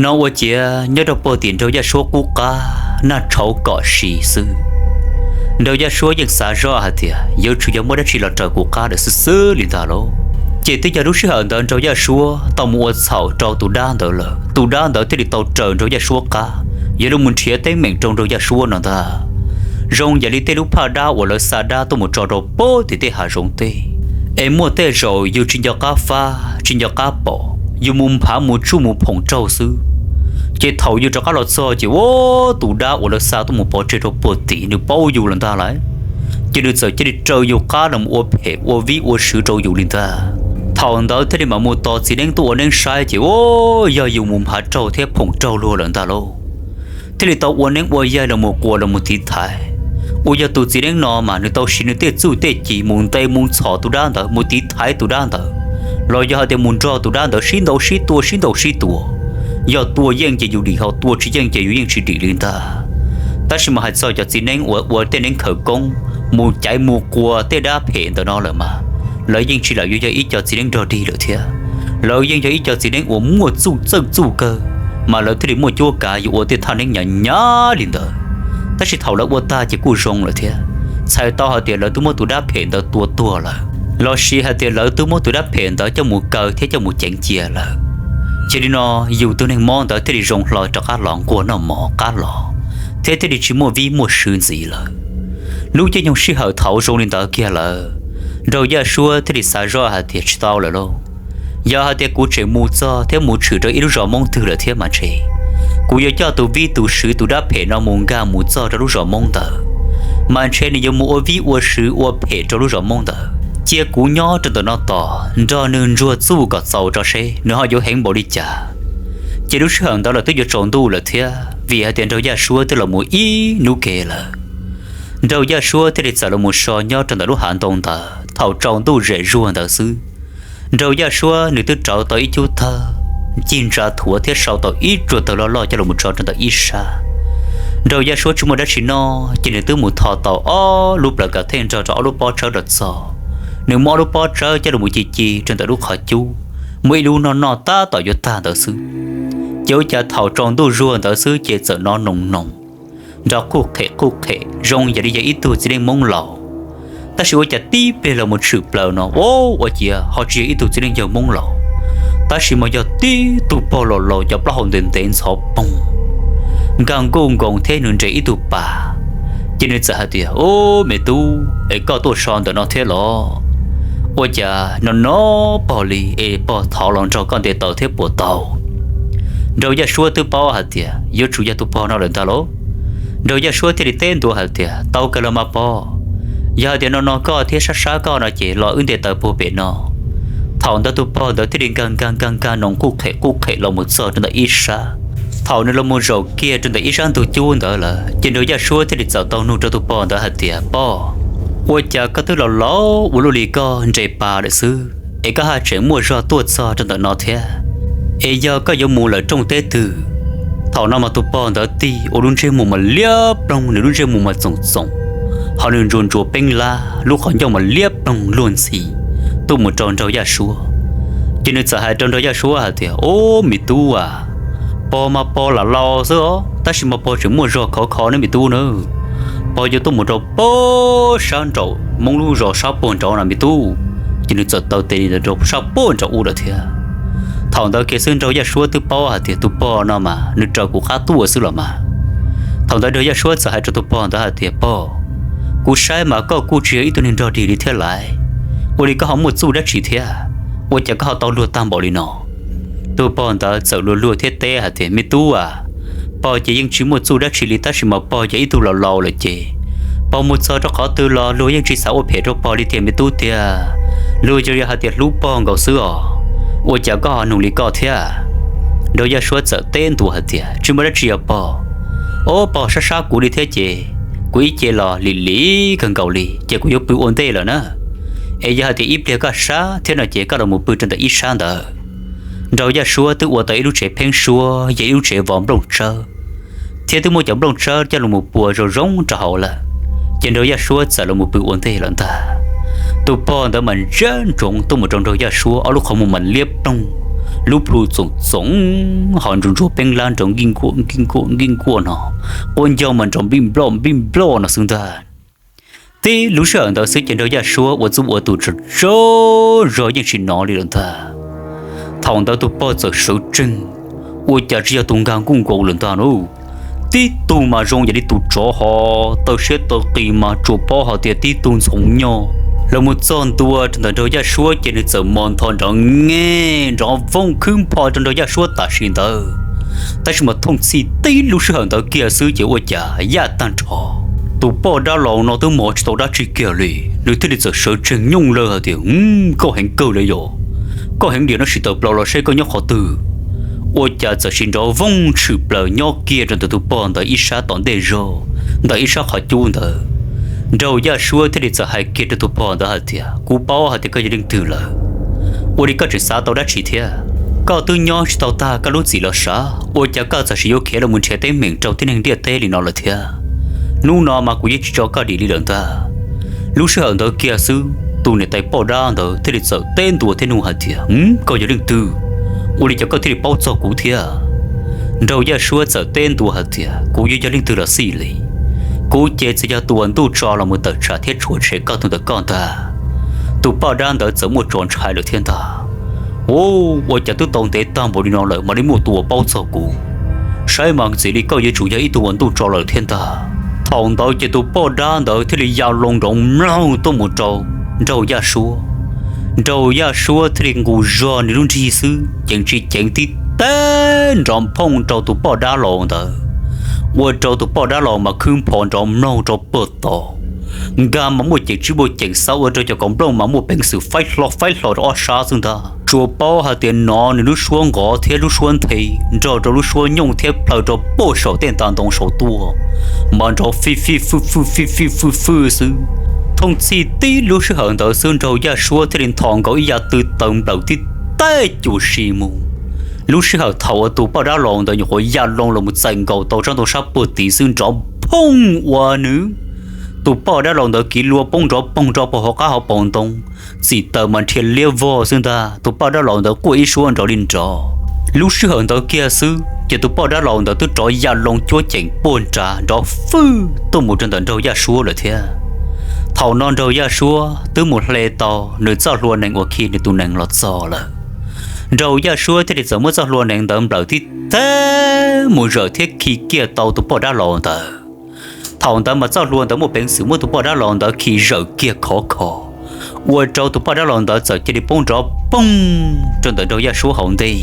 No ua ciav nyob rau puag tim Nraug Yaj Suab qub qab nag tshauv kom si xwb. Nraug Yaj Suab yeej xav zoj hais tias yuav tsum yog muaj dab tsi los raws kuv qab lawm xwb xwb li ntag lauj. Ces twb yog lub sij hawm ntawd Nraug Yaj Suab tau mus ua txhaum rau tus dab ntawd lawm, tus dab ntawd thiaj li tau raws Nraug Yaj Suab qab, yuav los mus nrhiav teeb meem rau Nraug Yaj Suab no ntag. Zoo yam li tej lub phaj dab uas lawv xa dab tuaj mus tso rau puag tim tej hav zoov tej, es muaj tej zaum yus tsis nco qab fab tsis nco qab pom, yus mus nphav mus tsuj mus phoom raug xwb. Ces thaum yus rov qab los txog ces ua tus dab uas lawv xa tuaj mus pov tseg rau puag tim nws paub yus lawm ntag lauj. Ces nws txawm cia li raws yus qab los ua phem ua vib ua sw rau yus li ntag. Thaum ntawd thiaj li mam mus tos txiv neeb tuaj ua neeb saib ces ua yog yus mus nphav raug thiab phoom raug luag lawm ntag lauj. Thiaj li tau ua neeb ua yaig los mus quas los mus tiv thaiv. Uas yog tus txiv neeb no mas nws tau siv nws tej txuj tej ci mus ntes mus ntxhov tus dab ntawd mus tiv thaiv tus dab ntawd, los yog hais tias mus nrog tus dab ntawd sib ntaus sib tua sib ntaus sib tua. Yog tua yeej ces yus dim, ho tua tsis yeej ces yus yeej tsis dim li ntag. Tab sis mas hais txog cov txiv neeb uas ua tej neeb khawv koob mus caiv mus quas tej dab phem ntawm no lawm mas, lawv yeej tsis lam yuav yog ib co txiv neeb nrog dig lawm thiab. Lawv yeej yog ib co txiv neeb uas muaj txuj txawj txuj kawg, mas lawv thiaj li muaj cuab kav yuav ua tej thaj neeb hnyav hnyav li ntawd. Tab sis thaum lawv ua tag ces kuj zoo lawm thiab, txhais tau hais tias lawv twb muab tus dab phem ntawd tua tuag lawm, los sis hais tias lawv twb muab tus dab phem ntawd coj mus kaw thiab coj mus ceev cia lawm. Ces li no yus tus neeg mob ntawd thiaj li zoo hlo rov qab los nquag noj mov qab los, thiab thiaj li tsis muaj vib muaj sw ntxiv lawm. Lub caij nyoog sij hawm thaum zoo li ntawd kiag lawm, Nraug Yaj Suab thiaj li xav zoj hais tias tsis tau lawm lauj. Yog hais tias kuv tseem mus txog thiab mus tshwm rau ib lub zos Hmoob twg lawm thiab mas ntshe kuv yuav coj tus vib tus sw tus dab phem no mus nkag mus txog rau lub zos Hmoob ntawd, mas ntshe nws yuav mus ua vib ua sw ua phem rau lub zos Hmoob ntawd, cia kuv nyob rau ntawm no tos nrog nws ntsuag txuj kom txaus tso seb nws ho yuav heev npaum li cas. Ces lub sij hawm ntawd los twb yuav tsaus ntuj lawm thiab, vim hais tias Nraug Yaj Suab twb los mus ib hnub ke lawm. Nraug Yaj Suab thiaj li txawm los mus so nyob rau ntawm lub hav ntoo ntawd. Thaum tsaus ntuj zem zuag ntawd xwb, Nraug Yaj Suab nws twb rauv tau ib cub thawj, cig ntsa thuav thiab sau tau ib ruam tawg loj loj coj los tso rau ntawm ib sab. Nraug Yaj Suab tsis muaj dab tsi noj ces nws twb mus tho tau ob lub plawv kav thej nrog rau ob lub pob tsawb los txog. Nws muab ob lub pob tsawb coj los ci ci rau ntawm lub qhov cub, muab ib lub noj noj tab tom yuav tag ntawd xwb, ces ua cas thaum tsaus ntuj zuag ntawd xwb ces txawm hnov noos noos nrov quj qhem quj qhem zoo yam li yog ib tug txiv neej Hmoob laus. Tab sis ua cas tib pliag los mus tshwm plaws no, ua ciav ho tsis yog ib tug txiv neej yawg Hmoob laus, tab sis mas yog tib tug pog laus laus cov plaub hau ntev ntev ntxhov poog, nkag nkuj nkoos thiab nws nres ib tug pas. Ces nws txawm hais tias, Ub, me tub, es koj tuaj so ntawm no thiab los? Ua cas no no pog li es pog thov los nrog koj nte taws thiab puas tau? Nraug Yaj Suab twb paub hais tias yuav tsum yog tus pog no lawm ntag lauj. Nraug Yaj Suab thiaj li teb ntua hais tias, Tau kawg los mas pog, yog hais tias no no koj thiab sab sab koj no ces los wb nte taws puag pem no. Thaum ntawd tus pog ntawd thiaj li nkag nkag nkag nkag noos quj qhem quj qhem los mus txog rau ntawm ib sab. Thaum nws los mus zaum kiag rau ntawm ib sab ntug cub ntawd lawm ces Nraug Yaj Suab thiaj li txawm tau nug rau tus pog ntawd hais tias, Pog, ua cas koj twb laus laus ua luaj li koj nres pas lawm xwb es koj haj tseem muaj zog tuaj txog rau ntawm no thiab? Es yog koj yuav mus lawm rooj teb twg? Thaum no mas tus pog ntawd tig ua lub ntsej muag mas liab ploog, nws lub ntsej muag mas txoom txoom, ho nws ntsuas ntsuas peeb lab, lub qhov ncauj mas liab ploog luag ntxhi tuaj mus rau Nraug Yaj Suab. Ces nws txawm hais rau Nraug Yaj Suab hais tias, Ub, me tub as, pog mas pog lam laus xwb os, tab sis mas pog tseem muaj zog khov kho ne me tub na. Pog yuav tuaj mus rau puag sab nraum Hmoob lub zos sab puag nraud no me tub. Ces nws txawm taw tes li ntawd rau sab puag nraum ub lawm thiab. Thaum ntawd kiag xwb Nraug Yaj Suab twb paub hais tias tus pog no mas nws raws kuv qab tuaj xwb los mas. Thaum ntawd Nraug Yaj Suab txawm hais rau tus pog ntawd hais tias, Pog, kuv saib mas koj kuj tsis yog ib tug neeg nrog dig li thiab lauj. Ua li koj ho muaj txuj dab tsi thiab? Ua cas koj ho tau luag tag npaum li no? Tus pog ntawd txawm luag luag thiab teb hais tias, Me tub as, pog ces yeej tsis muaj txuj dab tsi li tab sis mas pog yog ib tug laus laus lawm ces pog mus txog rau qhov twg los luag yeej tsis xav ua phem rau pog li tiag me tub tiag. Luag yog hais tias hlub pog nkaus xwb os. Ua cas koj ho nug li koj thiab? Nraug Yaj Suab txawm teb ntua hais tias, Tsis muaj dab tsi os pog. Ob pog sab sab kuv li thiab ces kuv ib ce los lim lim kawg nkaus li ces kuv yuav pw ua ntej lawm na. Es yog hais tias ib pliag koj sab thiab no ces koj los mus pw rau ntawm ib sab ntawd. Nraug Yaj Suab twb ua tau ib lub tsev pheeb suab, yog ib lub tsev vov nplooj tsawb, thiab twb muab cov nplooj tsawb coj los mus pua zoo zoo rau hauv lawm. Ces Nraug Yaj Suab txawm los mus pw ua ntej lawm ntag. Tus pog ntawd mas ntsia ntsoov tuaj mus rau nraug Yaj Suab, ob lub qhov muag mas liab ploog, lub plhu txoom txoov, ho ntsuag ntsuag peeb lab nrov nkij nkuaj nkij nkuaj nkij nkuaj no, quab ncauj mas nrov npij nploj npij nploj no xwb ntag. Tib lub sij hawm ntawd xwb ces nraug Yaj Suab ua txuj ua tus tsaug zog yeej tsis hnov li lawm ntag. Thaum ntawd tus pog txawm sawv tsees, ua cas tsis yog tus nkag nkuj nkaus lawm ntag lauj. Tib tug mas zoo yam li tus tsov ho, taw siab taw qis mas tsuas paub hais tias tib tug ntxhov nyog los mus txog ntua rau ntawm nraug Yaj Suab ces nws txawm mos ntho nrov nge, nrov vooj khwb npho rau nraug Yaj Suab tam sim ntawd. Tab sis mas thooj txhij tib lub sij hawm ntawd kiag xwb ces ua cas yaj tag nrho, tus poj dab laus no twb mos tsis tau dab tsi kiag li, nws thiaj li txawm sawv tsees nyooj lawg hais tias, Koj heev kawg li yog, koj heev diam no sim tawm plaws los saib koj nyob qhov twg. Ua cas txawm sim nrov vooj tshwm plaws nyob kiag rau ntawm tus pog ntawd ib sab tom ntej zog, ntawm ib sab qhov cub ntawd. Nraug Yaj Suab thiaj li txawm hais kiag rau tus pog ntawd hais tias, Kuv paub hais tias koj yog leej twg lawm. Ua li koj tseem xav tau dab tsi thiab? Koj twb nyob tsis tau tag koj lub txim los sav, ua cas koj txawm sim yuav khiav los mus nrhiav teeb meem rau tib neeg ntiaj teb li no lawm thiab? Hnub no mas kuv yeej tsis tso koj dim li lawm ntag. Lub sij hawm ntawd kiag xwb tus niam tais poj dab ntawd thiaj li txawm teb ntua thiab nug hais tias, Koj yog leej twg? Ua li cas koj thiaj li paub txog kuv thiab? Nraug Yaj Suab txawm teb ntua hais tias, Kuv yuav yog leej twg los xij li, kuv ces txawm yog tus uas ntuj tso los mus tawm tsam thiab tshuam tshem koj tus ntawm koj ntag. Tus poj dab ntawd txawm muaj tso ntshai lawm thiab ntag. Ua, ua cas twb tau ntev tag npaum li no lawm mam li muaj tus uas paub txog kuv? Saib mas ntxim li koj yuav tsum yog ib tug uas ntuj tso lawm thiab ntag. Thaum ntawd ces tus poj dab ntawd thiaj li ya loo nrov mloog tuaj mus rau nraug Yaj Suab. Nraug Yaj Suab thiaj li nqus zog nws lub nrig xwb, ceev tsis ceev tib teg nrov phooj rau tus poj dab laus ntawd, ua rau tus poj dab laus mas khwb npho nrov mloog rau puag tod. Nkag mas muaj ceem tsib muaj ceem xav ua rau cov kaus nplooj mas muaj peev xwm faib hlo faib hlo rau ob sab xwb ntag. Tsuas paub hais tias hnov nws lub suab nqov thiab lub suab nthe nrog rau lub suab nyooj thiab plhaw rau puag saum tej nta ntoo saud tuaj, mas nrov fij fij fwj fwj fij fij fwj fwj xwb. Thooj txhij tib lub sij hawm ntawd xwb nraug Yaj Suab thiaj li nthos nkaus ib yav tw taws nplawm tib teg cuam si mus. Lub sij hawm thaum uas tus poj dab laus ntawd nyuam qhuav ya loo los mus txais nkaus tau tsob ntoo sab puag tid xwb nrov phooj ua nws tus poj dab laus ntawd kiv lua poob nrov poog rau puag hauv qab hauv paus ntoo, txim taws mas nrhiav liab vog xwb ntag. Tus poj dab laus ntawd quaj ib suab nrov li nrov. Lub sij hawm ntawd kiag xwb ces tus poj dab laus ntawd twb rov ya loo cuab ceem puag nrad nrov fwj tuaj mus rau ntawm nraug Yaj Suab lawm thiab. Thaum no nraug Yaj Suab twb mus hle tau nws txoj hlua nees uas khi nws tus nees los txog lawm. Nraug Yaj Suab thiaj li txawm muab txoj hlua nees ntawd nplawm tib teg mus zawm thiab khi kiag tau tus poj dab laus ntawd. Thaum ntawd mas txoj hlua ntawd muaj peev xwm muab tus poj dab laus ntawd khi zawm kiag khov kho, ua rau tus poj dab laus ntawd txawm cia li poob nrov poog rau ntawm nraug Yaj Suab hauv ntej.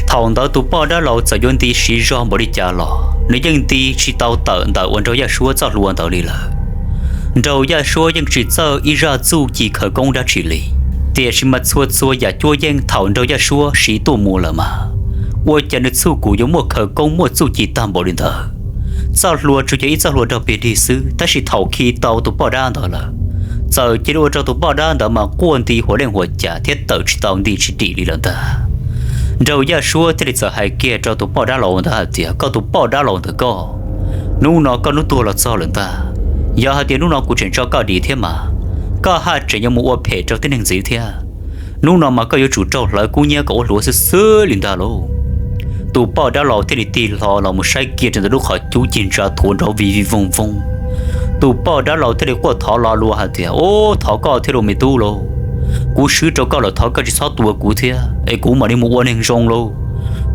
Thaum ntawd tus poj dab laus txawm yuav nti siv zog npaum li cas los nws yeej nti tsis tau tawm ntawm uas nraug Yaj Suab txoj hlua ntawd li lawm. Nraug Yaj Suab yeej tsis txawj ib zaj txuj ci khawv koob dab tsi li, tiam sis mas txhua txhua yam cuab yeej thaum nraug Yaj Suab siv tuaj mus lawm mas, ua cas nws txuj kum yuav muaj khawv koob muaj txuj ci tag npaum li ntawd. Txoj hlua tsuas yog ib txoj hlua rog pig dig xwb, tab sis thaum khi tau tus poj dab ntawd lawm, txawm cia li ua rau tus poj dab ntawd mas quaj nti huam leej huam cas thiab tawm tsis tau nti tsis dim li lawm ntag. Nraug Yaj Suab thiaj li txawm hais kiag rau tus poj dab laus ntawd hais tias, Koj tus poj dab laus ntawd koj, hnub no koj hnub tuag los txog lawm ntag. Yog hais tias hnub no kuv tseem tso koj dim thiab mas, koj haj tseem yuav mus ua phem rau tib neeg ntxiv thiab. Hnub no mas koj yuav tsum raug hlawv kub hnyiab kom ua hluav xwb xwb li ntag lauj. Tus poj dab laus thiaj li tig hlo los mus saib kiag rau ntawm lub qhov cub cig ntsa thuav nrov vij vij voog voog. Tus poj dab laus thiaj li quaj thov lo lus hais tias, Ub, thov koj thiab lauj me tub lauj, kuv swb rau koj lawm, thov koj tsis txhob tua kuv thiab es kuv mam li mus ua neeg zoo lauj,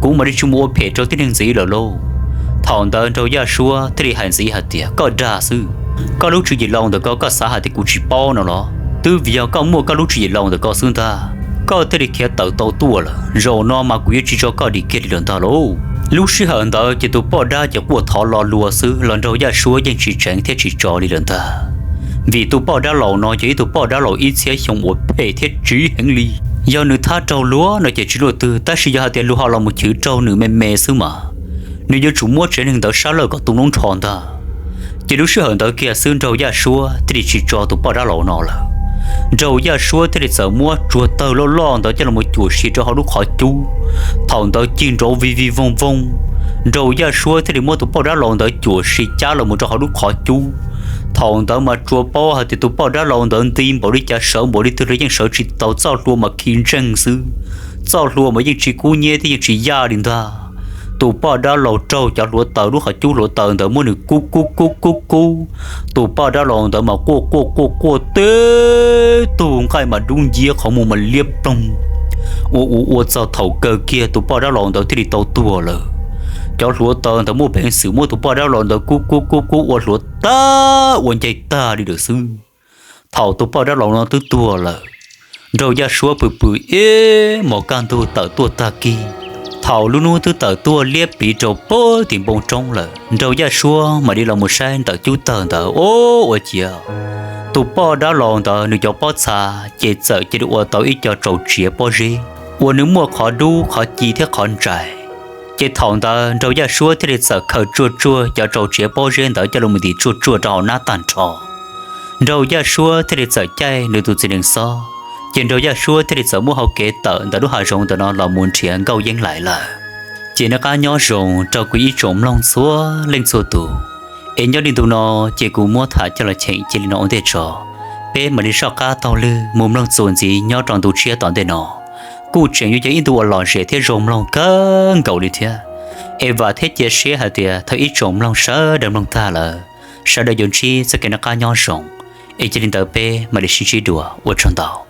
kuv mam li tsis mus ua phem rau tib neeg ntxiv lawm lauj. Thaum ntawd nraug Yaj Suab thiaj li hais ntxiv hais tias, Koj dag xwb. Koj lub tswv yim laus ntawm ko koj xav hais tias kuv tsis paub no los? Twb vim yog koj muaj koj lub tswv yim laus ntawm ko xwb ntag, koj thiaj li khiav tawm tau tuaj lawm. Zaum no mas kuv yuav tsis tso koj dim kiag li lawm ntag lauj. Lub sij hawm ntawd ces tus poj dab ces quaj thov lo lus xwb los nraug Yaj Suab yeej tsis tseev thiab tsis tso li lawm ntag. Vim tus poj dab laus no yog ib tug poj dab laus ib txhiab xyoo uas phem thiab tsiv heev li. Yog nws thab raug luag no ces tsis luaj twg, tab sis yog hais tias luag ho los mus chwv raug nws me me xwb mas, nws yuav tsum muab tsev neeg ntawd sab lawj kom tu noob nrho ntag. Ces lub sij hawm ntawd kiag xwb nraug Yaj Suab thiaj li tsis tso tus poj dab laus no lawm. Nraug Yaj Suab thiaj li txawm muab tsuag tawg loj loj ntawd coj los cuam si rau hauv lub qhov cub. Thaum ntawd cig nrov vij vij voog voog, nraug Yaj Suab thiaj li muab tus poj dab laus ntawd cuam si cab los mus rau hauv lub qhov cub. Thaum ntawd mas tsuas paub hais tias tus poj dab laus ntawd nti npaum li cas, sawv npaum li twg los yeej sawv tsis tau, txoj hlua mas khi ntseej xwb. Txoj hlua mas yeej tsis kub hnyiab thiab yeej tsis yaj li ntag. Tus poj dab laus raug cov hluav taws lub qhov cub hluav taws ntawd muab nws kub kub kub kub kub. Tus poj dab laus ntawd mas quaj quaj quaj quaj, tib tug nqaij mas dub nciab, qhov muag mas liab ploog. Ua ua ua txog thaum kawg kiag tus poj dab laus ntawd thiaj li tau tuag lawm. Cov hluav taws ntawd muaj peev xwm muab tus poj dab laus ntawd kub kub kub kub ua hluav tag ua ncaig tag li lawm xwb. Thaum tus poj dab laus no twb tuag lawm, Nraug Yaj Suab pw pw ib hmos kaj ntug tawm tuaj tag kis. Thaum lub hnub twb tawm tuaj liab pliv rau puag tim npoo roob lawm, Nraug Yaj Suab mam li los mus saib ntawm cub tawg ntawd, o, ua ciav tus poj dab laus ntawd nws cov pob txha ces txawm cia li ua tau ib co tsaus tsiav pob zeb uas nws muaj qhov dub qhov ci thiab qhov ntsais. Ces thaum ntawd Nraug Yaj Suab thiaj li txawm khaws tsuag tsuag cov tsaus tsiav pob zeb ntawd coj los mus ntim tsuag tsuag rau hauv nab tag nrho. Nraug Yaj Suab thiaj li txawm caij nws tus txiv nees xob, ces Nraug Yaj Suab thiaj li txawm muab hau kev tawm ntawm lub hav zoov ntawm no los mus nrhiav Nkauj Yeeb Lais lawm. Ces nej qab nyob zoo rau kuv ib tsoom mloog txhua leej txhua tus, es nyob li ntu no ces kuv muab tham coj los cheem cia li no ua ntej tso. Peb mam li soj qab taug lw mus mloog txuas ntxiv nyob rau ntu tshiab tom ntej no. Kuj tseem yuav yog ib ntu uas lom zem thiab zoo mloog kawg nkaus li thiab. Es vam thiab cia siab hais tias thaum ib tsoom mloog sawv daws mloog tag lawm, sawv daws yuav ntsib txoj kev noj qab nyob zoo. Es cia li ntawd peb mam li sib ntsib dua, ua tsaug ntau.